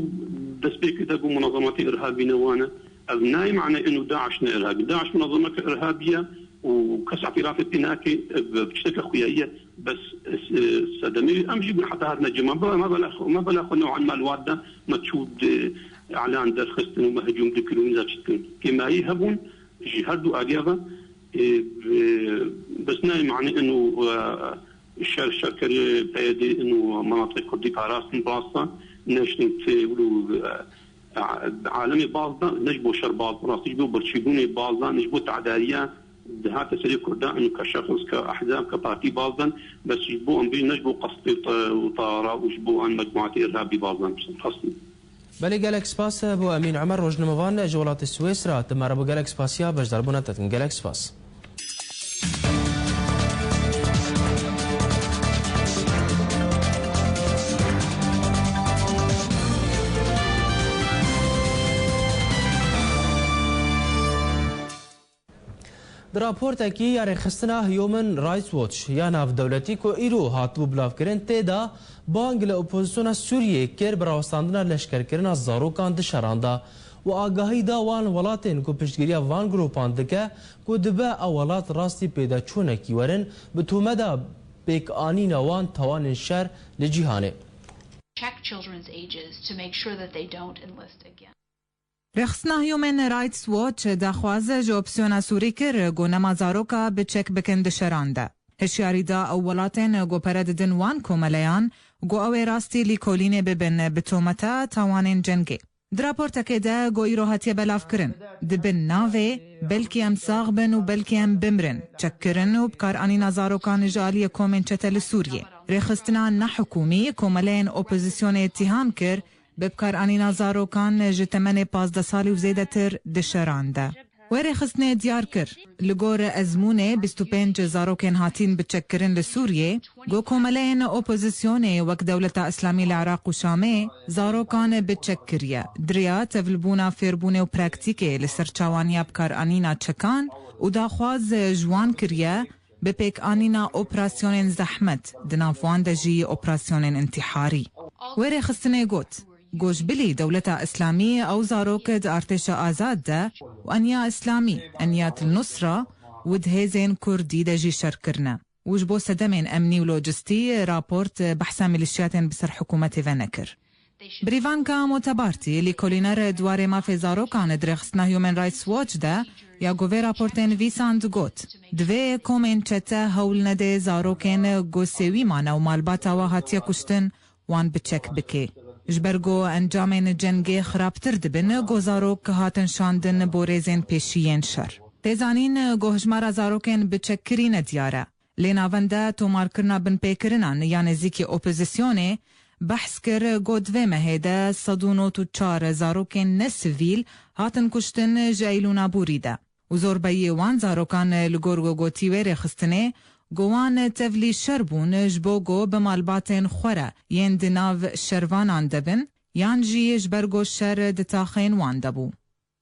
destpêkê de bû munazematê irhabî ne wane. Ev nayê mane inu DAIŞ ne irhabî. DAIŞ munazemeke irhabî ye û kes îtirafê pê nake, ev tişteke xuyayiye. Bes, e, sedemê em jî bûn heta hatine cema. Me bela xwe, me bela xwe new'an mal wad de, me çû di elan derxistin û me hicûm dikirin û nizam çi dikirin. Kêmayî hebûn ji her du aliya ve, e, e, bes nayê mane inu, e, şer, şerkerê P Y D inu menatiqê Kurdî parastin rasta, neştin tê wilo, e, alemê baz da, ne ji bo şer baz, rastî ji bo birçîbûnê baz da, ne ji bo tedariya dihate serê Kurdan, û ke şexs, ke ehzab, ke partî baz dan, bes ji bo em bêjin ne ji bo qestê te û tara û ji bo an mecmuatê irhabî baz dan, rastî. Belê, gelek spas bo Emîn Omer, rojnamevan ji welatê Swêsra. Te me re bo gelek spasiya beşdarbûna te dikin. Gelek spas. Di raportekî ya rêxistina Human Rights Watch ya navdewletî ku îro hatibû bilavkirin, tê de bang li opozisyona Sûriyê kir bi rawestandina leşkerkirina zarokan di şeran de û agahî da wan welatên ku piştgiriya van grûpan dike ku dibe ew welat rastî pêdaçûnekî werin bi tometa pêkanîna wan tawanên şer li cîhanê. Check children's ages to make sure that they don't enlist again. Rêxistina Human Rights Watch daxwaz ji opsiyona Sûrî kir ku nema zaroka bi çek bikin di şeran de. Hişyarî da ew welatên ku pere didin wan komeleyan ku ew ê rastî lîkolînê bibin bi tometa tawanên cengê. Di raportekê de ku îro hatiye belavkirin, di bin navê "Belkî em sax bin û belkî em bimrin" çekkirin û bikaranîna zarokan ji aliyê komên çete li Sûriyê. Rêxistina nehikûmî komeleyên opozisyonê îttiham kir, bi bikaranîna zarokan ji temenê pazdeh salî û zêdetir di şeran de. Wê rêxistinê diyar kir, li gor ezmûnê bîst û pênc zarokên hatîn biçekkirin li Sûriyê, ku komeleyên opozisyonê wek Dewleta Îslamî li Iraq û Şamê zarokan biçek kiriye. Di riya tevlibûna fêrbûnê û praktîkê li ser çawaniya bikaranîna çekan û daxwaz ji wan kiriye, bi pêkanîna operasyonên zehmet, di nav wan de jî operasyonên întîharî. Wê rêxistinê got, Goşbilî Dewleta Îslamî ew zarok di artêşa azad de û Eniya Îslamî, Eniyat el-Nusra û di hêzên Kurdî de jî şer kirine û ji bo sedemên emnî û lojistî raport behsa milîşyatên bi ser hikûmetê ve nekir. Birîvanka Motebartî, lîkolîner di warê mafê zarokan di rêxistina Human Rights Watch de ya ku vê raportên nivîsand got, divê komên çete hewl nede zarokên ku sêwî mane û malbata we hatiye kuştin, wan bi çek bike. Ji ber ku encamên cengê xirabtir dibin, ku zarok hatin şandin bo rêzên pêşî yên şer. Tê zanîn ku hijmara zarokên bi çek kirî nediyar e. Lê navenda tomarkirina binpêkirinan ya nêzîkî opozisyonê behs kir, ku di vê mehê de sed û nod û çar zarokên ne sivîl hatin kuştin ji Eylûna borî de. Û zorbeyê wan zarokan li gor ku gotî wê rêxistinê, ku wan tevlî şer bûn ji bo ku bi malbatên xwe re yên di nav şervanan de bin, yan jî ji ber ku şer di taxên wan de bû.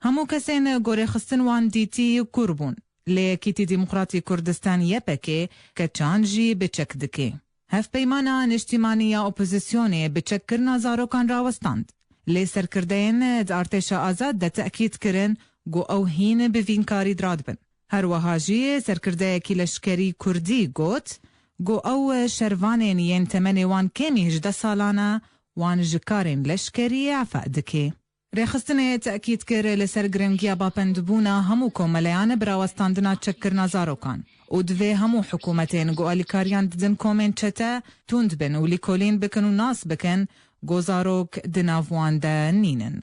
Hemû kesên ku rêxistin wan dîtî kûr bûn. Lê Yekîtî Demokratî Kurdistan Y P K keçan jî bi çek dike. Hevpeymana Niştîmanî ya Opozisyonê bi çekkirina zarokan rawestand. Lê serkirdeyên di artêşa azad de tekîd kirin ku ew hîn bi vînkarî diradibin. Her wiha jî serkirdeyekî leşkerî kurdî got ku ew şervanên yên temenê wan kêmî hejdeh salan e, wan ji karên leşkerî efe dike. Rêxistinê tekîd kir li ser giringiya bapendibûna hemû komeleyan bi rawestandina çekkirina zarokan û divê hemû hikûmetên ku alîkariyan didin komên çete tund bin û lîkolîn bikin û nas bikin ku zarok di nav wan de nînin.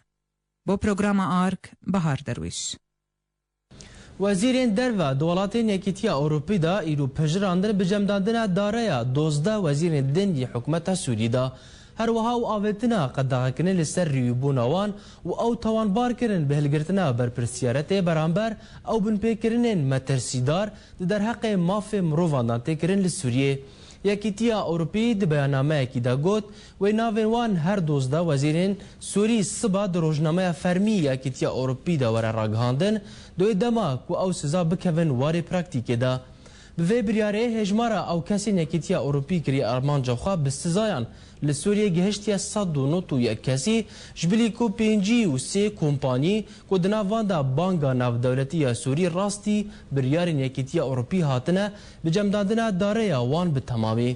Bo programa Ark, Bahar Derwîş. Wezîrên derve di welatên Yekîtiya Ewropî de îro pejirandin bi cemdandina dareya dozdeh wezîrên din yê hikûmeta Sûrî de. Her wiha ew avêtina qedexekirinê li ser rîwîbûna wan û ew tawanbar kirin bi hilgirtina berpirsiyariyetê beramber ew binpêkirinên metirsîdar di derheqê mafê mirovan de tê kirin li Sûriyê. Yekîtiya Ewropî di beyanameyekî de got, wê navên wan her dozdeh wezîrên Sûrî siba di rojnameya fermî ya Yekîtiya Ewropî de were ragihandin, di wê dema ku ew siza bikevin warê praktîkê de. Bi vê biryarê hêjmara ew kesên Yekîtiya Ewropî kiriye armanca xwe bi sizayan li Sûriyê gihiştiye sed û nod û yek kesî, ji bilî ku pêncî û sê kompanî ku di nav van de Banga Navdewletî ya Sûrî rastî biryarên Yekîtiya Ewropî hatine, bi cemdandina dareya wan bi temamî.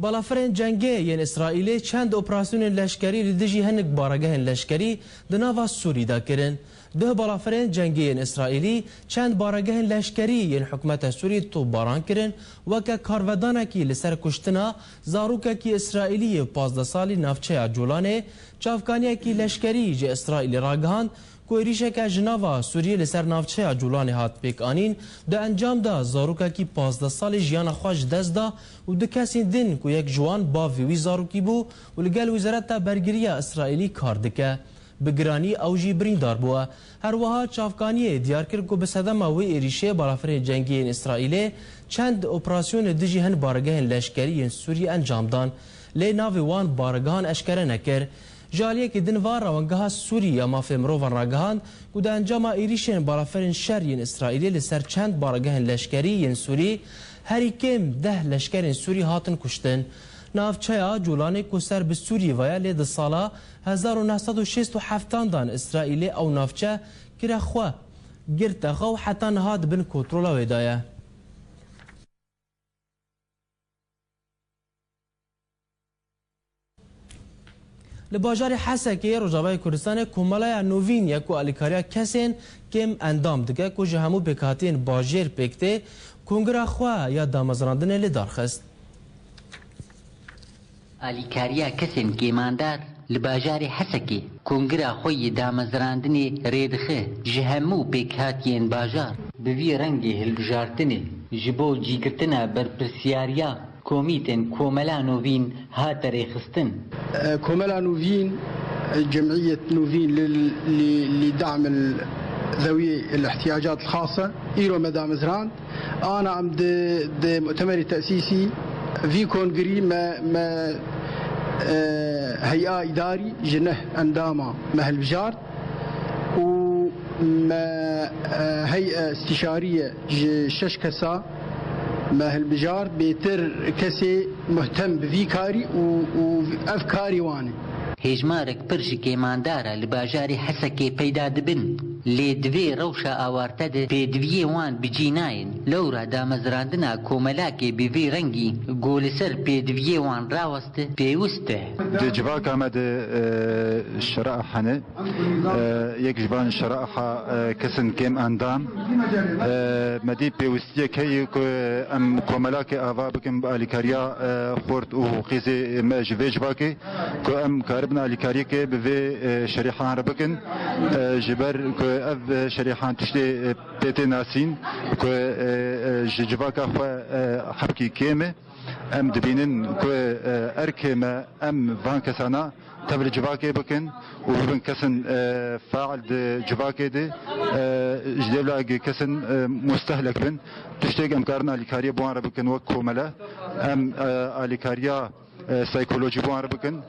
Balafirên cengê yên Îsraîlê çend operasyonên leşkerî li dijî hinek baregehên leşkerî di nava Sûrî de kirin. Duh balafirên cengê yên Îsraîlî çend baregehên leşkerî yên hikûmeta Sûrî topbaran kirin, weke karvedanekî li ser kuştina zarokekî Îsraîlî yê pazdeh salî navçeya Colanê. Çavkaniyekî leşkerî ji Îsraîlê ragihand, ku êrîşeke ji nava Sûriyê li ser navçeya Colanê hat pêkanîn, di encam de zarokekî pazdeh salî jiyana xwe ji dest da û du kesên din ku yek ji wan bavê wî zarokî bû û li gel Wezareta Bergiriya Îsraîlî kar dike, bi giranî ew jî birîndar bûye. Her wiha çavkaniyê diyar kir ku bi sedema wê êrîşê balafirên cengî yên Îsraîlê çend operasyonê dijî hin baregehên leşkerî yên Sûriyê encam dan, lê navê wan baregehan eşkere nekir. Ji aliyekî din ve Rewengeha Sûrî ya Mafê Mirovan ragihand ku di encama êrîşên balafirên şer yên Îsraîlê li ser çend baregehên leşkerî yên Sûrî herî kêm deh leşkerên Sûrî hatin kuştin. Navçeya Colanê ku ser bi Sûriyê ve ye, lê di sala hezar û neh sed û şêst û heft an dan Îsraîlê ew navçe kire xwe, girte xwe û heta niha di bin kontrola wê de ye. Li bajarê Hesekê Rojavayê Kurdistanê Komeleya Novîn ya ku alîkariya kesên kêm endam dike ku ji hemû pêkhatiyên bajêr pêk tê, kongira xwe ya damezrandinê li dar xist. Alîkariya kesên kêmandar li bajarê Hesekê kongira xwe yê damezrandinê rêdixe ji hemû pêkhatiyên bajar. Bi vî rengê hilbijartinê ji bo cîgirtina berpirsiyariya komîtên Komela Novîn hate rêxistin. Komela Novîn, Cemiyet Novîn li, li, li da'm el zewi el ihtiyacat el khasa, îro me damezrand. Ana em di, di mu'temerî tesîsî vî kongirî me, me, e, hey'a îdarî ji neh endama me hilbijart û me, e, hey'a istîşarî ye ji şeş kesa me hilbijart, bêtir kesê muhtem bi vî karî û, û ev karî wan e. Hêjmarek pir ji kêmandara li bajarê Hesekê peyda dibin. Lê di vê rewşa awarte de pêdiviyê wan bi cî nayên. Lewra damezrandina komelakê bi vî rengî ku li ser pêdiviyê wan raweste pêwist e. Di civaka me de, e, şeraiha hene. E, yek ji van şeraiha, e, kesin kêm endam. E, me dî pêwistiyek heye ku em komelakê ava bikin bi alîkariya, e, xort û qîzê me ji vê civakê, ku em karibin alîkariyekê bi vê, e, şerîhan re bikin, e, ji ber ku ev, e, şerîhan tiştê, e, pê tê nasîn, ku, e, e, ji civaka xwe, e, hebkî kêm e. Em dibînin ku, e, erkê me, em van kesana tevli civakê bikin û bibin kesin, e, fail di civakê de, e, ji dêvla kesin, e, mustehlek bin. Tiştê em karin alîkariyê bi wan re bikin wek komele. Em, e, alîkariya e, saykolojî bi wan re bikin,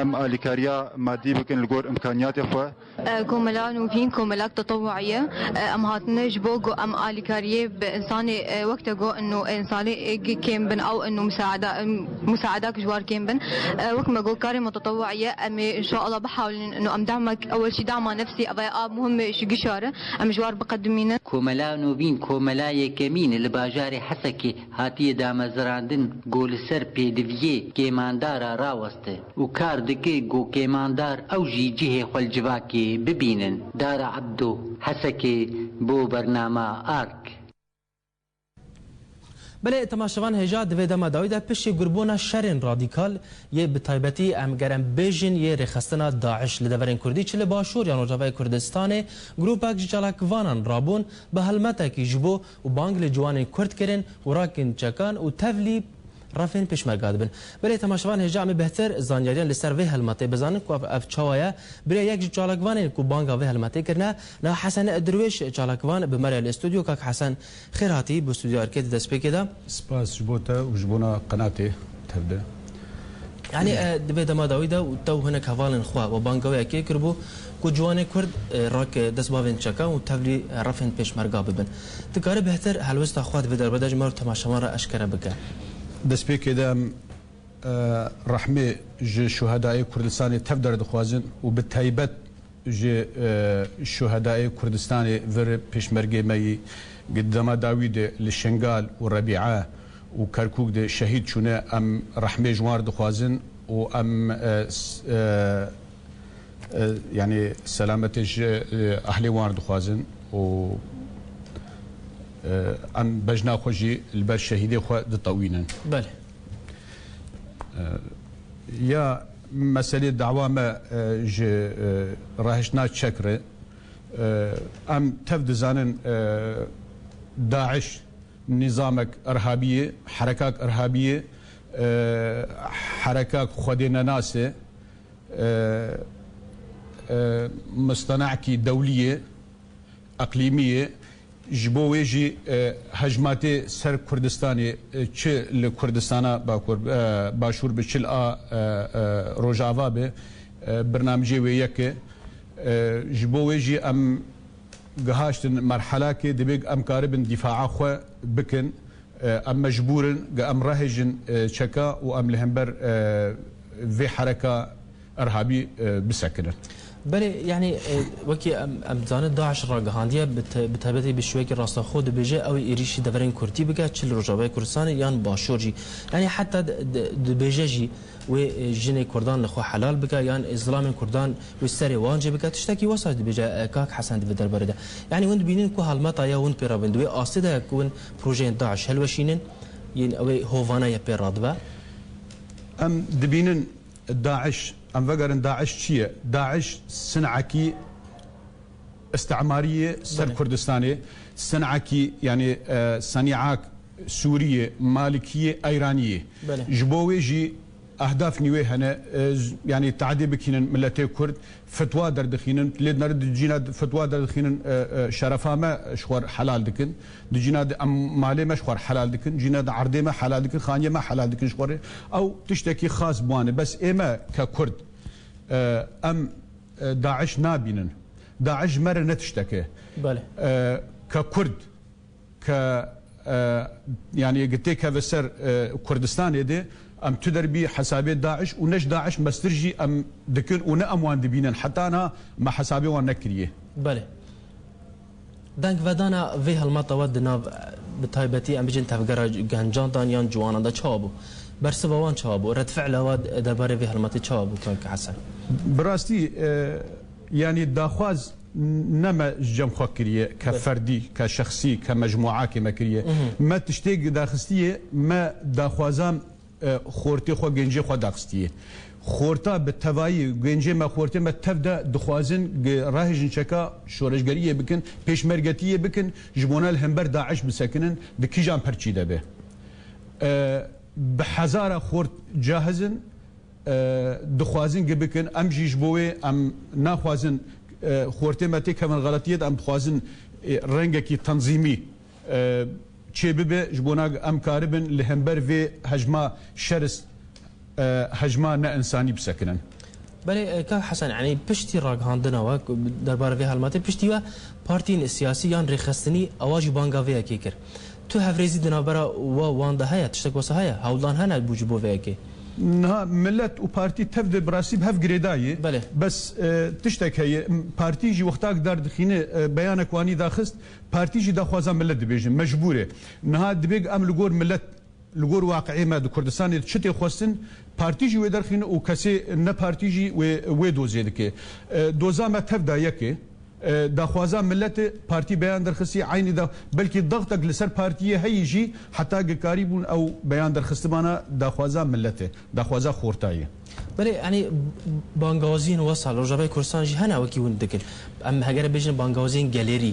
em alîkariya madî bikin li gor imkaniyatê xwe. E, Komela Nûvîn, komelak tetewuî ye. E, em hatine ji bo ku em alîkariyê bi însanê, e, wek te got, inu însanê, e, kêm bin ew inu musaada, em, musaadak ji war kêm bin. E, wek me got, karê me tetewuî ye. Em ê inşallah bihawlin inu em damek, ewel şî dama nefsî, ev a muhim ji gişa re. Em ji war biqedimînin. Komela Nûvîn, komela yekemîn li bajarê Hesekê hatiye damezrandin ku li ser pêdiviyê kêmandara raweste û kar dike ku kêmandar ew jî cihê xwe li civakê bibînin. Dara Ebdo, Hesekê, bo bernama Ark. Belê, temaşevan hêja di vê dema dawî de piştî gurbûna şerên radîkal yê bi taybetî em ger em bêjin yê rêxistina DAIŞ li deverên Kurdî çi li Başûr yan Rojavayê Kurdistanê grûpek ji çalakvanan rabûn bi helmetekî ji bo û bang li ciwanên Kurd kirin û rakin çekan û tevlî refên pêşmerga dibin. Belê temaşevan hêja em ê bêhtir zanyariyan li ser vê helmetê bizanin ku ev, ev çawa ye. Birê yek ji çalakvanên ku banga vê helmetê kirine, na Hesen Dirwêş çalakvan bi me re li stûdyo. Kak Hesen, xêr hatî bo stûdyo Erkê di destpêkê de. Spas ji bo te û ji bona qenatê tev de. Yanî, e, di vê dema dawî de û te û hinek hevalên xwe we banga wê yekê kiribû ku ciwanê Kurd, e, rak, e, dest bavên çekan û tevlî, e, refên pêşmerga bibin. Dikare bêhtir helwesta xwe di vê derbe de ji me û temaşevan re eşkere bike? Destpêkê de em, e, rehmê ji şuhedayê Kurdistanê tev derdixwazin û bi taybet ji, e, şuhedayê Kurdistanê vir pêşmergê me yî di dema dawî de li Şingal û Rebîe û Kerkûk de şehîd çûne, em rehmê ji wan re dixwazin û em, e, s-, e, e, yanî selametê ji, e, ehlê wan re dixwazin û, e, em bejna xwe jî li ber şehîdê xwe ditewînin. Belê. E, ya meselê dawa me, e, ji, e, rahiştina çek re, e, em tev dizanin, e, DAIŞ nîzamek irhabî ye, herekak irhabî ye, e, herekak xwedê nenas e, e, e, mustenekî dewlî ye, eqlîmî ye. Ji bo wê jî, e, hejmatê ser Kurdistanê, e, çi li Kurdistana Bakur, e, Başûr bi, çi li a, e, e, Rojava bi, e, birnamijê wê yek e. E, ji bo wê jî em gihaştin merhelakê, divê em karibin dîfaa xwe bikin. E, em mecbûr in, ge em rehêjin, e, çeka û em li hember, e, vê hereka irhabî, e, bisekinin. Belê, yanî, e, wekî em, em dizanin, DAIŞ ragihandiye, bi te-, bi taybetî bi şêwekî rastaxo dibêje, ew ê êrîşî deverên Kurdî bike, çi li Rojavayê Kurdistanê yan Başûr jî. Yanî heta di-, di-, dibêje jî, wê, e, jinê Kurdan li xwe helal bike, yan, e, zilamên Kurdan wê serê wan jê bike. Tiştekî wesa dibêje, e, kak Hesen di vê derbarê de. Yanî hûn dibînin ku helmeta ya hûn pê rabin, di wê astê de ye ku hûn projeyên DAIŞ hilweşînin, yên ew ê hovane ye pê radibe? Em dibînin DAIŞ, em vegerin DAIŞ çi ye? DAIŞ sinekî îstîmarî ye ser Belê. Kurdistanê, sinekî, yanî, e, senîak Sûrî ye, Malikî ye, Eyranî ye. Belê. Ji bo wê jî ehdafnî wê hene, e, z-, yanî tehdê bikînin miletê Kurd, fetwa derdixînin, lê nere di cîna di fetwa derdixînin, e, e, şerefa me ji xwe helal dikin, di cîna di em malê me ji xwe helal dikin, cîna di erdê me helal dikin, xaniyê me helal dikin ji xwe. Ew tiştekî xas bi wan e. Bes ê me ke Kurd, e, em, e, DAIŞ nabînin. DAIŞ ji me re ne tiştek e. Belê. E, ke Kurd, ke, e, yanî gi têkeve ser, e, Kurdistanê de, em tu derbî hesabê DAIŞ û ne ji DAIŞ mestir jî em dikin û ne em wan dibînin. Heta niha me hesabê wan nekiriye. Belê. Dengvedana vê helmeta we di nav, bi taybetî em bijin tevgera gencan de yan ciwanan de çawa bû? Bersiva wan çawa bû? Redfi'la we derbarê vê helmetê çawa bû, kak Hesen? Bi rastî, e, yanî daxwaz n-, ne me ji cem xwe kiriye, ke Be- ferdî, ke şexsî, ke mecmuakê me kiriye. Mhm. Me tiştêk daxistiye, me daxwazan, e, xortê xwe, gencê xwe daxistiye. Xorta bi tevayî, gencê me, xortê me tev de dixwazin gi-, rahêjin çeka şoreşgeriyê bikin, pêşmergetiyê bikin, ji bona li hember DAIŞ bisekinin, di kîjan perçî de be. E, bi hezara xort cahiz in, e, dixwazin gi bikin, em jî ji bo wê em naxwazin, e, xortê me têkevin xeletiyê de, em dixwazin, e, rengekî tenzîmî, e, çê bibe, ji bona em karibin li hember vê hejma şerist, e, hejma ne însanî bisekinin. Belê, e, kak Hesen, yanî piştî ragihandina we, ku derbarê vê helmetê, piştî we partiyên siyasî yan rêxistinî ewa jî banga vê yekê kir. Tu hevrêzî di navbera we wan de heye, tiştek wesa heye? Hewldan hene bû ji bo vê yekê? Niha millet û partî tev de bi rastî bi hev girêdayê. Belê. Bes, e, tiştek heye, m-, partî jî wextak derdixîne, e, beyanek wanî daxist, partî jî daxwaza millet dibêje, mecbûr e. Niha dibê em li gor millet, li gor waqiê me di Kurdistanê de çi tê xwestin, partî jî wê derxîne û kesê ne partî jî wê, wê dozê dike. E, doza me tev de yek e. E, daxwaza milletê partî beyan derxistî, eynî de belkî daxtek li ser partiyê heyî jî heta gikarî bûn ew beyan derxistibana daxwaza milletê, daxwaza xortayê. Belê, yanî bangawaziyên wesa li Rojavayê Kurdistan jî hene wekî hûn dikin. Em hegere bêjin bangawaziyên gelêrî.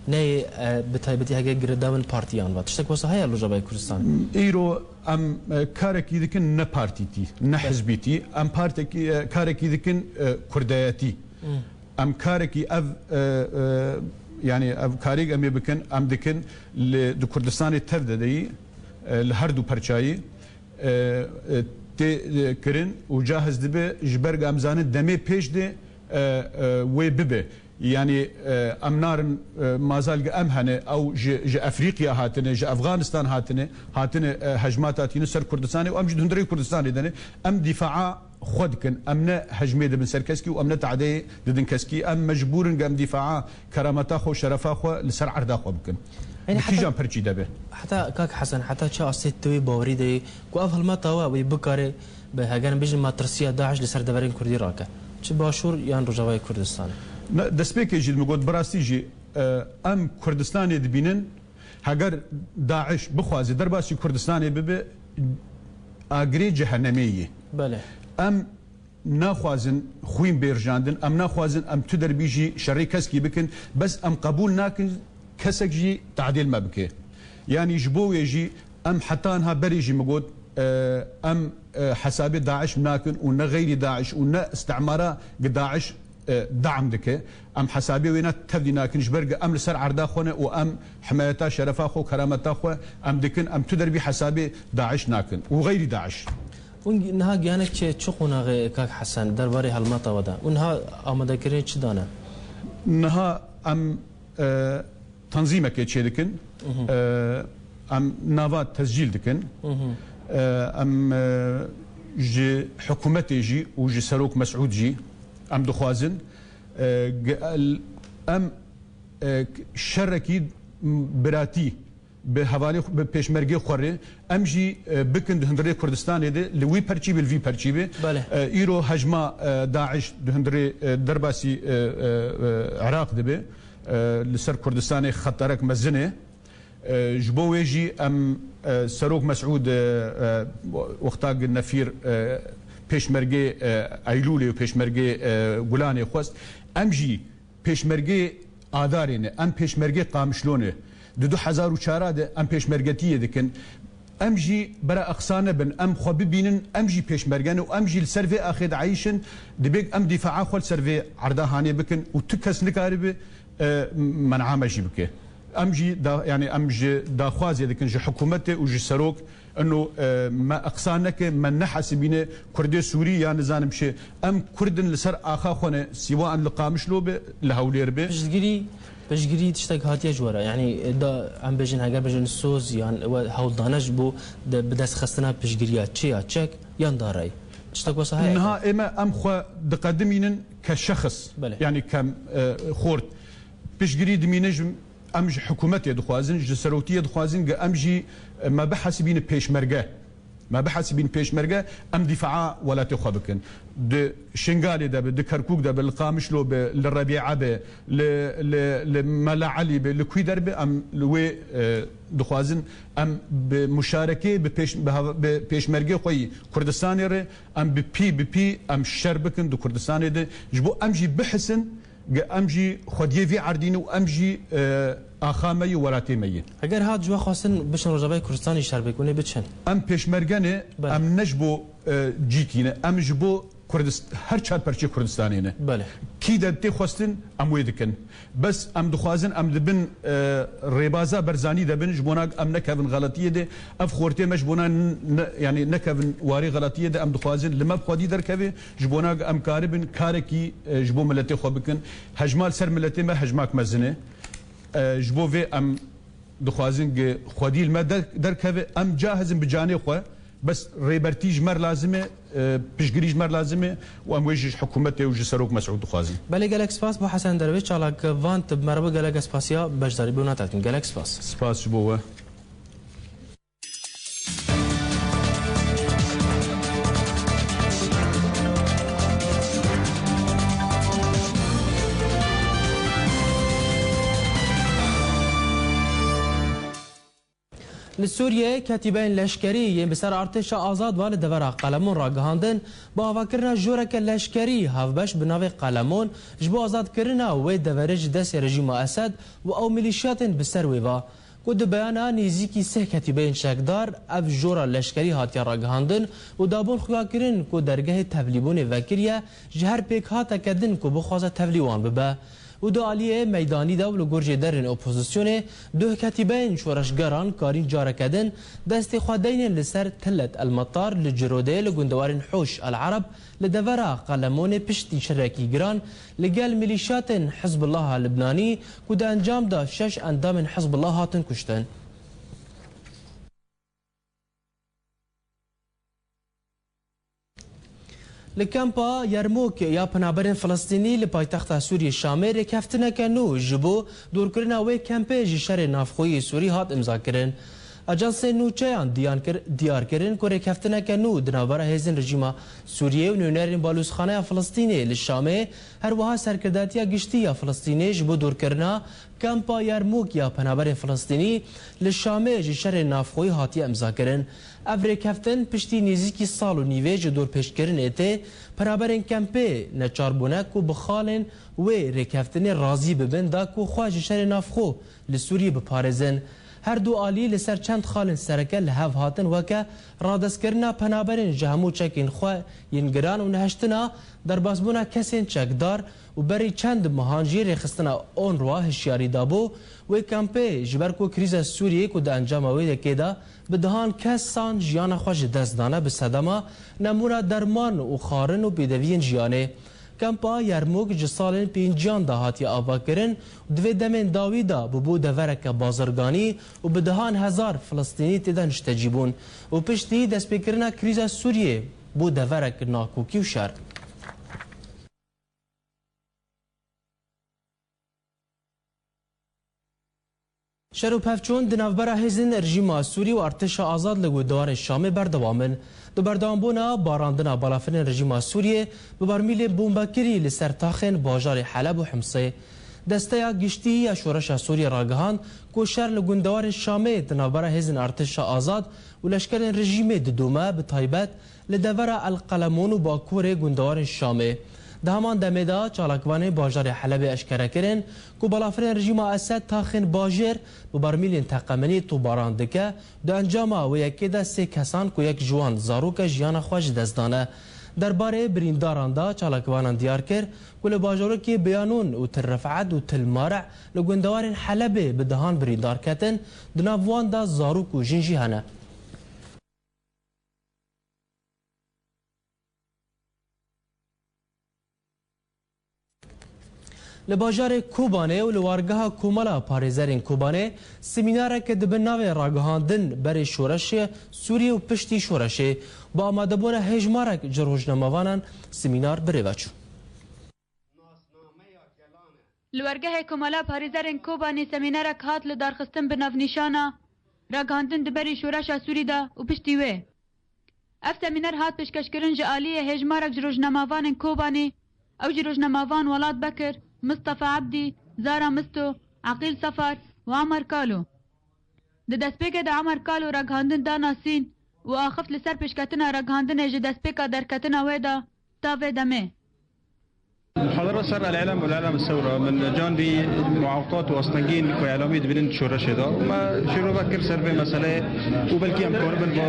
Neyê, e, bi taybetî hege girêdawên partiyan ve. Tiştek wesa heye li Rojavayê Kurdistan? Îro em, e, karekî dikin ne partîtî, ne Be- hizbîtî. Em partekî, e, karekî dikin, e, kurdeyetî. Hmm. Em karekî ev, e, e, yanî ev karêk em ê bikin, em dikin li, di Kurdistanê tev de deyî, e, li her du perçayî, e, e, tê, e, kirin û cahiz dibe ji ber ku em zanin demê pêş de, e, e, wê bibe. Yanî, e, em narin, e, mazal gi em hene, ew ji, ji Efrîqya hatine, ji Efxanistan hatine, hatine, e, hejmata tîne ser Kurdistanê û em jî di hundirê Kurdistanê de ne. Em dîfaa xwe dikin, em ne hejmê dibin ser keskî û em ne tadeyê didin keskî. Em mecbûr in ku em dîfaa kerameta xwe û şerefa xwe li ser erda xwe bikin. Yanî Bi heta, kîjan perçî de be? Heta kak Hesen, heta çi astê tu wê bawerî de yî ku ev hilmeta we wê bikare bi, heger em bêjin, matirsiya DAIŞ li ser deverên Kurdî rake? Çi Başûr yan Rojavayê Kurdistan? Ne, destpêkê jî min got, bi rastî jî, e, em Kurdistanê dibînin, heger DAIŞ bixwaze derbasî Kurdistanê bibe, agirê cehenemê yê. Belê. Em naxwazin xwîn bê rijandin, em naxwazin em tu derbî jî şerê keskî bikin, bes em qebûl nakin kesek jî tadêl me bike. Yanî ji bo wê jî em heta niha berê jî min got, e, em, e, hesabê DAIŞ nakin û ne xeyrî DAIŞ û ne îstimara gi DAIŞ, e, dam dike. Em hesabê wê ne tevlî nakin, ji ber ku em li ser erda xwe ne û em himayeta şerefa xwe û kerameta xwe em dikin, em tu derbî hesabê DAIŞ nakin û xeyrî DAIŞ. Hûn niha giyane çi, çi qonaxê, kak Hesen, derbarê helmeta we de? Û niha amadekirinê çi dane? Niha em, e, tenzîmekê çêdikin. Mhm. E, em nava tescîl dikin. Mhm. E, em, e, ji hikûmetê jî û ji Serok Mesûd jî em dixwazin, e, ge-, el-, em, e, şerekî biratî bi hevalê xwe, bi pêşmergê xwe rê, em jî, e, bikin di hundirê Kurdistanê de, li wî perçî be, li vî perçî be. Belê. E, îro hejma, e, DAIŞ di hundirê, e, derbasî, e, e, e, Iraq dibe, e, li ser Kurdistanê xeterek mezin e. E, ji bo wê jî em, e, Serok Mesûd, e, e, wexta gi nefîr, e, pêşmergê, e, Eylûlê û pêşmergê, e, Gulanê xwest, em jî pêşmergê Adarê ne, em pêşmergê Qamişlo ne. Di du hezar û çar de em pêşmergetiyê dikin. Em jî bera eqsa nebin, em xwe bibînin, em jî pêşmerge ne û em jî li ser vê axê dieyşin, dibê em dîfaa xwe li ser vê erda hanê bikin û tu kes nikaribe, e, men'a me jî bike. Em jî da, yanî em ji daxwazê dikin ji hikûmetê û ji serok, Ino, e, me eqsa neke, me nehesibîne Kurdê Sûrî ya nizanim çi. Em Kurd in li ser axa xwe ne, sîwa em li Qamişlo be, li Hewlêr be. Piştgirî, piştgirî tiştek hatiye ji we re. Yanî, e, da, em bêjin, heger bêjin soz yan we hewldane ji bo de, bi dest xistina piştgiriya çi ya çek yan darayî. Tiştek wesa heye? Niha ê me em xwe diqedimînin ke şexs. Belê. Yanî ke, e, xort. Piştgirî dimîne ji Em ji hikûmetê dixwazin, ji serokiyê dixwazin, ge em jî, e, me bihesibîne pêşmerge. Me bihesibîn pêşmerge, em dîfaa welatê xwe bikin. Di Şingalê de be, di Kerkûk de be, li Qamişlo be, li Rebîe be, li, li, li Mela Elî be, li kû der be, em li wê, e, dixwazin, em bi muşarekê, bi pêş-, bi hava-, bi pêşmergê xwe yî Kurdistanê re, em bi pî, bi pî em şer bikin di Kurdistanê de. Ji bo em jî bihisin, ge em jî xwediyê vî erdî ne û em jî, e, axa me yî, welatê me yî. Eger hat ji we xwestin biçin Rojavayê Kurdistanê şer bikin, hûn ê biçin? Em pêşmerge ne, Belê. Em ne ji bo, e, cîkî ne, em ji bo Kurdist-, her çar perçê Kurdistanê ne. Belê. Kî de tê xwestin, em wê dikin. Bes em dixwazin, em di bin, e, rêbaza Barzanî de bin, ji bona em nekevin xeletiyê de, ev xortê me ji bona n-, ne, yanî nekevin warê xeletiyê de, em dixwazin li me bi xwedî derkeve, ji bona em karibin karekî, e, ji bo miletê xwe bikin. Hejma li ser miletê me hejmak mezin e. E, ji bo vê em dixwazin ge xwedî li me der-, derkeve, em cahizin bi canê xwe, bes rêbertî ji me re lazim e, e, piştgirî ji me re lazim e û em wê jî ji hikûmetê û ji Serok Mesûd dixwazin. Belê, gelek spas bo Hesen Derwêş, çalakvan, tu bi me re bû, gelek spasiya beşdarî bûna te dikin. Gelek spas. Spas ji bo we. Li Sûriyeyê ketîbeyên leşkerî yên bi ser artêşa azad ve li devera Qelemûn ragihandin, bi avakirina joreke leşkerî hevbeş bi navê Qelemûn ji bo azadkirina wê deverê ji destê rejîma Esed û ew milîşyatên bi ser wê ve, ku di beyana nêzîkî sih ketîbeyên çekdar ev jora leşkerî hatiye ragihandin û dabûn xuyakirin ku dergehê tevlîbûnê vekiriye ji her pêkhateke din ku bixwaze tevlî wan bibe. Û di aliyê meydanî de û li gor jêderên opozisyonê, duh ketîbeyên şoreşgeran karîn careke din destê xwe deynên li ser Tillet El Metar li Cirodê li gundewarên Hoş El Ereb li devera Qelemonê piştî şerekî giran li gel milîşyatên Hizbullaha Libnanî ku di encam de şeş endamên Hizbullah hatin kuştin. Li kempa Yermûk ya penaberên Filistînî li paytexta Sûriyê Şamê rêkeftineke nû ji bo dorkirina wê kempê ji şerê navxweyî Sûrî hat îmzakirin. Ajansên nûçeyan diyan kir-, diyar kirin ku rêkeftineke nû di navbera hêzên rejîma Sûriyê û nûnerên Balûzxaneya Filistînê li Şamê, her wiha Serkirdatiya Giştî ya Filistînê ji bo dorkirina Kampa Yermûk ya penaberên Filistînî li Şamê ji şerê navxweyî hatiye îmzakirin. Ev rêkeftin piştî nêzîkî sal û nîvê ji dorpêçkirinê tê, penaberên kempê neçar bûne ku bi xalên wê rêkeftinê razî bibin da ku xwe ji şerê navxwe li Sûriyê biparêzin. Her du alî li ser çend xalên sereke li hev hatin, weke radestkirina penaberên ji hemû çekên xwe yên giran û nehiştina derbasbûna kesên çekdar û berî çend mehan jî rêxistina UNRWA hişyarî dabû, wê kampê ji ber ku krîza Sûriyê ku di encama wê yekê de bi dehan kesan jiyana xwe ji dest dane, bi sedema nemûna derman û xwarin û pêdeviyên jiyanê. Kampa Yermûk ji salên pênciyan de hatiye avakirin û di vê demên dawî de bûbû devereke bazirganî û bi dehan hezar Filistînî tê de niştecî bûn û piştî destpêkirina krîza Sûriyê bû deverek nakokî û şer. Şer û pevçûn di navbera hêzên rejîma Sûrî û artêşa azad li gundewarên Şamê berdewam in. Di berdewambûna barandina balafirên rejîma Sûriyê bi barmîlên bombekirî li ser taxên bajarê Heleb û Himsê. Desteya Giştî ya Şoreşa Sûriyê ragihand ku şer li gundewarên Şamê di navbera hêzên artêşa azad û leşkerên rejîmê didome, bi taybet li devera El Qelemûn û bakurê gundewarên Şamê. Di heman demê de çalakvanên bajarê Helebê eşkere kirin ku balafirên rejîma Esed taxên bajêr bi barmîlên teqemenî topbaran dike, di encama wê yekê de sê kesan ku yek ji wan zarok e jiyana xwe ji dest dane. Derbarê birîndaran de çalakvanan diyar kir ku li bajarokê Beyanûn û Til Ref'et û Til Mareh li gundewarên Helebê bi dehan birîndar ketin, di nav wan de zarok û jin jî hene. Li bajarê Kobanê û li wargeha Komela Parêzerên Kobanê semînareke di bin navê Ragihandin berê Şoreşê Sûriyê û Piştî Şoreşê bi amadebûna hêjmarek ji rojnamevanan semînar bi rê ve çû. Li wergehê Komela Parêzerên Kobanê semînerek hat lidarxistin bi navnîşana Ragihandin di berî şoreşa Sûrî de û piştî wê. Ev semîner hat pêşkeşkirin ji aliyê hêjmarek ji rojnamevanên Kobanê, ew jî rojnamevan Welat Bekir, Mistefa Ebdî, Zara Misto, Eqîl Sefar û Amer Kalo. Di destpêkê de Amer Kalo ragihandin da nasîn û axift li ser pêşketina ragihandinê ji destpêka derketina wê de ta vê demê. محاضرة سر الإعلام والإعلام الثورة من جانبي معاقبات وأستنجين كإعلامي دبلن شورشة دا. ما شروع بكر سر في مسألة وبلكي أم كون بن با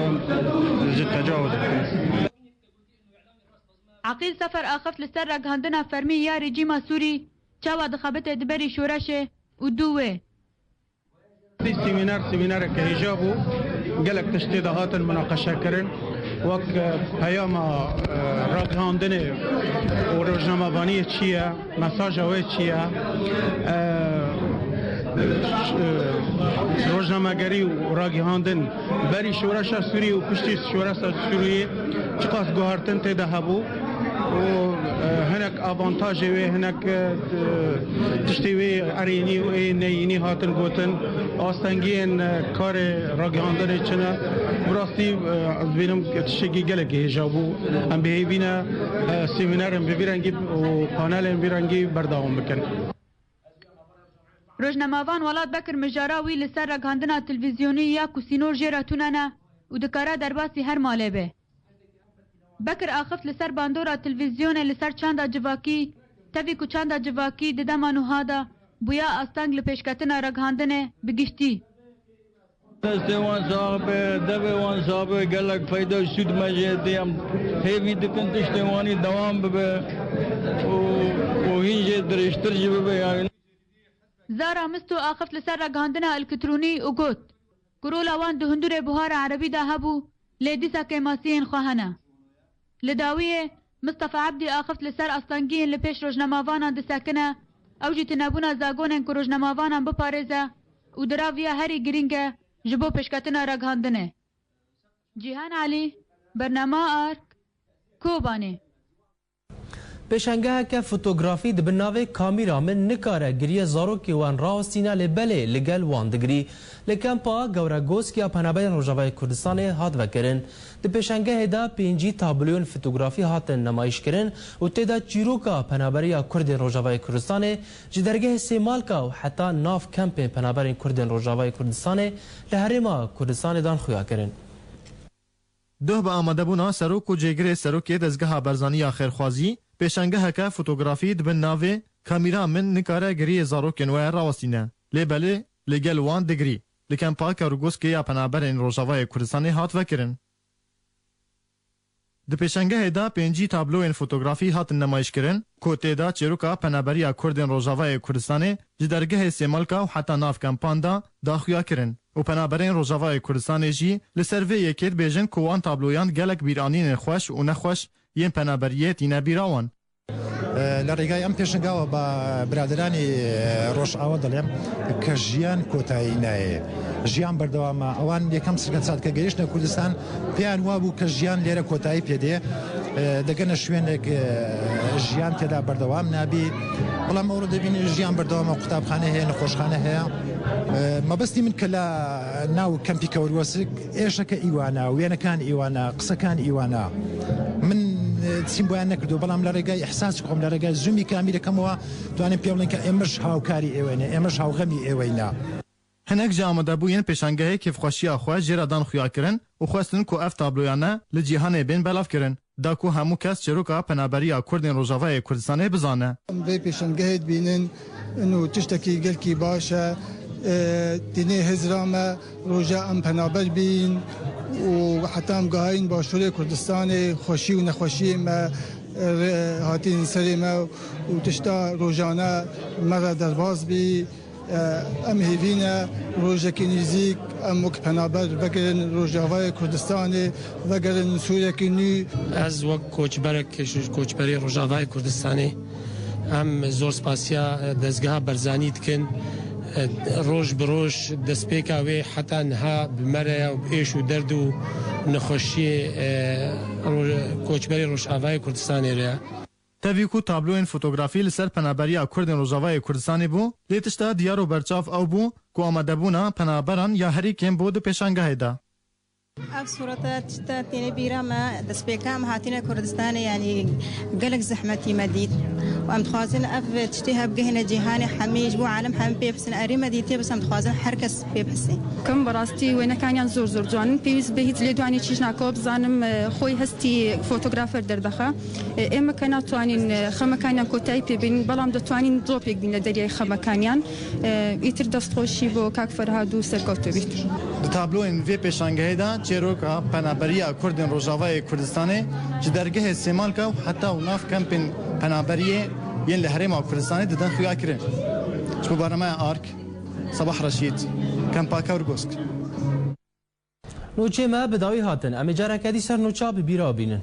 جد تجاوز. Eqîl Sefer axift li ser ragihandina fermî ya rejîma Sûrî çawa dixebite di berî şoreşê û dû wê. Sîmîner, sîmînereke hêja bû. Gelek tiştê de hatin munaqeşe kirin. Wek, e, peyama, e, ragihandinê û rojnamevaniyê çi ye? Mesaja wê çi ye? E, ş-, e, rojnamegerî û ragihandin berî şoreşa Sûriyê û piştî şoreşa Sûriyê çiqas guhertin tê de hebû û, e, hinek avantajê wê, hinek, e, tiştê wê erênî û ê neyînî hatin gotin. Astengiyên, e, karê ragihandinê çi ne? Bi rastî, e, ez dibînim tiştekî gelekî hêja bû. Em bi hêvî ne, e, semînerên bi vî rengî û panelên vî rengî berdewam bikin. Rojnamevan Welat Bekir mijara wî li ser ragihandina televîzyonî ya ku sînor jê re tune ne û dikare derbasî her malê be. Bekir axift li ser bandora televîzyonê li ser çanda civakî, tevî ku çanda civakî di dema nuha de bûya asteng li pêşketina ragihandinê bi giştî. Destê wan sax be, devê wan sax be, gelek feyda û sûd me jê tê. Em hêvî dikin tiştê wanî dewam bibe û, û hîn jê dirêjtir jî bibe yani. Zara Misto axift li ser ragihandina elektronî û got ku rola wan di hundirê buhara erebî de hebû, lê dîsa kêmasiyên xwe hene. Li dawiyê, Mistefa Ebdî axift li ser astengiyên li pêş rojnamavanan disekine, ew jî tunebûna zagonên ku rojnamavanan biparêze û dirav ya herî girîng e ji bo pêşketina ragihandinê. Cîhan Elî, Bernama Ark, Kobanê. Pêşengeheke fotografî di bin navê Kamîra Min Nikare Giriyê Zarokên Wan rawestîne, lê belê li gel wan digirî, li kempa Gewregosk ya Penaberên Rojavayê Kurdistanê hat vekirin. Di pêşengehê de pêncî tabloyên fotografî hatin nemayiş kirin û tê de çîroka Penaberiya Kurdên Rojavayê Kurdistanê ji dergehê Sêmalka û heta nav kempên Penaberên Kurdên Rojavayê Kurdistanê li Herêma Kurdistanê dan xuya kirin. Doh bi amadebûna serok û cêgirê serokê Dezgeha Barzanî ya Xêrxwazî, pêşengeheke fotografî di bin navê Kamîra Min Nikare Giriyê Zarokên We rawestîne, lê belê li gel wan digirî, li kempa Kewrgoskê ya Penaberên Rojavayê Kurdistanê hat vekirin. Di pêşengehê de pêncî tabloyên fotografî hatin nemayiş kirin, ku tê de çîroka Penaberiya Kurdên Rojavayê Kurdistanê ji dergehê Sêmalka û heta nav kempan de daxuya kirin û Penaberên Rojavayê Kurdistanê jî li ser vê yekê dibêjin ku wan tabloyan gelek bîranînên xweş û nexweş yên penaberiyê tîne bîra wan. لە ڕێگای ئەم پێشنگاوە بە برادرانی ڕۆژئاوا دەڵێم کە ژیان کۆتایی نایێ، ژیان بەردەوامە. ئەوان یەکەم سکە چات کە گەیشتە کوردستان، پێیان وا بوو کە ژیان لێرە کۆتایی پێدێ، دەگەنە شوێنێک ژیان تێدا بەردەوام نابی. بەڵام ئەوڕۆ دەبینی ژیان بەردەوامە، قوتابخانە هەیە، نەخۆشخانە هەیە. مەبەستی من کە لە ناو کەمپی کەوەروەسک ئێشەکە ئیوانە، وێنەکان ئیوانە، قسەکان ئیوانە. من چیم بۆیان نەکردو، بەڵام لە ڕێگای ئیحساسی خۆم، لە ڕێگای زوومی کامیرەکەمەوە توانین پێ بڵێن کە ئێمەش هاوکاری ئێوەینە، ئێمەش هاوغەمی ئێوەینە. Hinek ji amadebûyên pêşangehê kêfxweşiya xwe jê re dan xuya kirin û xwestin ku ev tabloyane li cîhanê bên belavkirin, da ku hemû kes çîroka penaberiya Kurdên Rojavayê Kurdistanê bizane. Em vê pêşangehê dibînin, ino tiştekî gelkî baş e. E, tînê hizra me roja em penaber bîn û heta em gihayîn Başûrê Kurdistanê, xweşî û nexweşiyê me, e, re-, hatîn serê me û tişta rojane me re derbas bî. E, em hêvî ne rojekî nêzîk em wek penaber vegerin Rojavayê Kurdistanê, vegerin Sûrekî nû. Ez wek koçberek, koçberê Rojavayê Kurdistanê, em zor spasiya, e, Dezgeha Barzanî dikin. E, roj bi roj, destpêka wê heta niha bi me re ye û bi êş û derd û nexweşiyê, e, ro-, koçberê Rojavayê Kurdistanê re ye. Tevî ku tabloyên fotografî li ser penaberiya Kurdên Rojavayê Kurdistanê bû, lê tişta diyar û berçav ew bû ku amadebûna penaberan ya herî kêm bû di pêşangehê de. Ev sûreta tişta têne bîra me, destpêka em hatine Kurdistanê, yanî gelek zehmetî me dît. Û em dixwazin ev tiştê hev bigihine cîhanê hemî, ji bo alem hemî pê bihsin. Erê me dîtiye, bes em dixwazin her kes pê bihsin. Kim bi rastî wênekaniyan zor zor ciwan in. Pêwîst be hîç lêdwanê çîj nake, bizanim, e, xwê hestî fotografer derdexe. E, ê me ke natwanîn, e, xemekaniyan kotayî pê bînin, belam detwanîn dopêk bîne deryayê xemekaniyan. E, îtir destxweşî bo kak Ferhad û serkewtû bît. Di tabloyên vê pêşangehê de çêroka penaberiya Kurdên Rojavayê Kurdistanê ji dergehê Sêmalka û heta û nav kempên penaberiyê yên li Herêma Kurdistanê didin xuyakirin. Ji bo bernameya Ark, Sabah Reşîd, Kempa Kewrgosk. Nûçê me bi dawî hatin. Em ê careke dî ser nûça bi bîra bînin.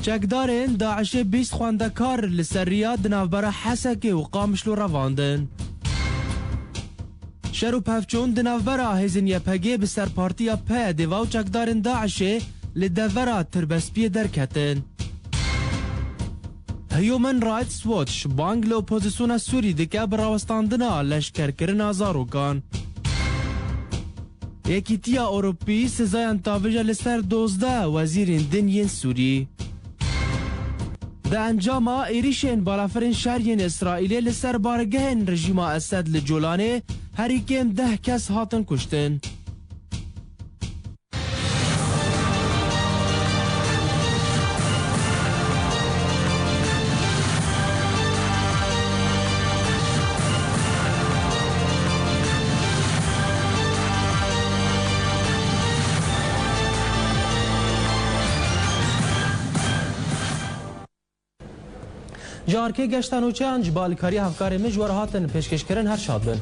Çekdarên DAIŞê bîst xwendekar li ser riya di navbera Hesekê û Qamişlo revandin. Şer û pevçûn di navbera hêzên YPG'ê bi ser partiya PYD'ê ve û çekdarên DAIŞê li devera Tirbespiyê derketin. Human Rights Watch bang li opozisyona Sûrî dike bi rawestandina leşkerkirina zarokan. Yekîtiya Ewropî sizayan tavêje li ser dozdeh wezîrên din yên Sûrî. Di encama êrîşên balafirên şer yên Îsraîlê li ser bargehên rejîma Esed li Colanê herî kêm deh kes hatin kuştin. Ji arkê geşta nûçeyan ji bo alîkariya hevkarê min ji we re hatin pêşkêşkirin, her şad bin.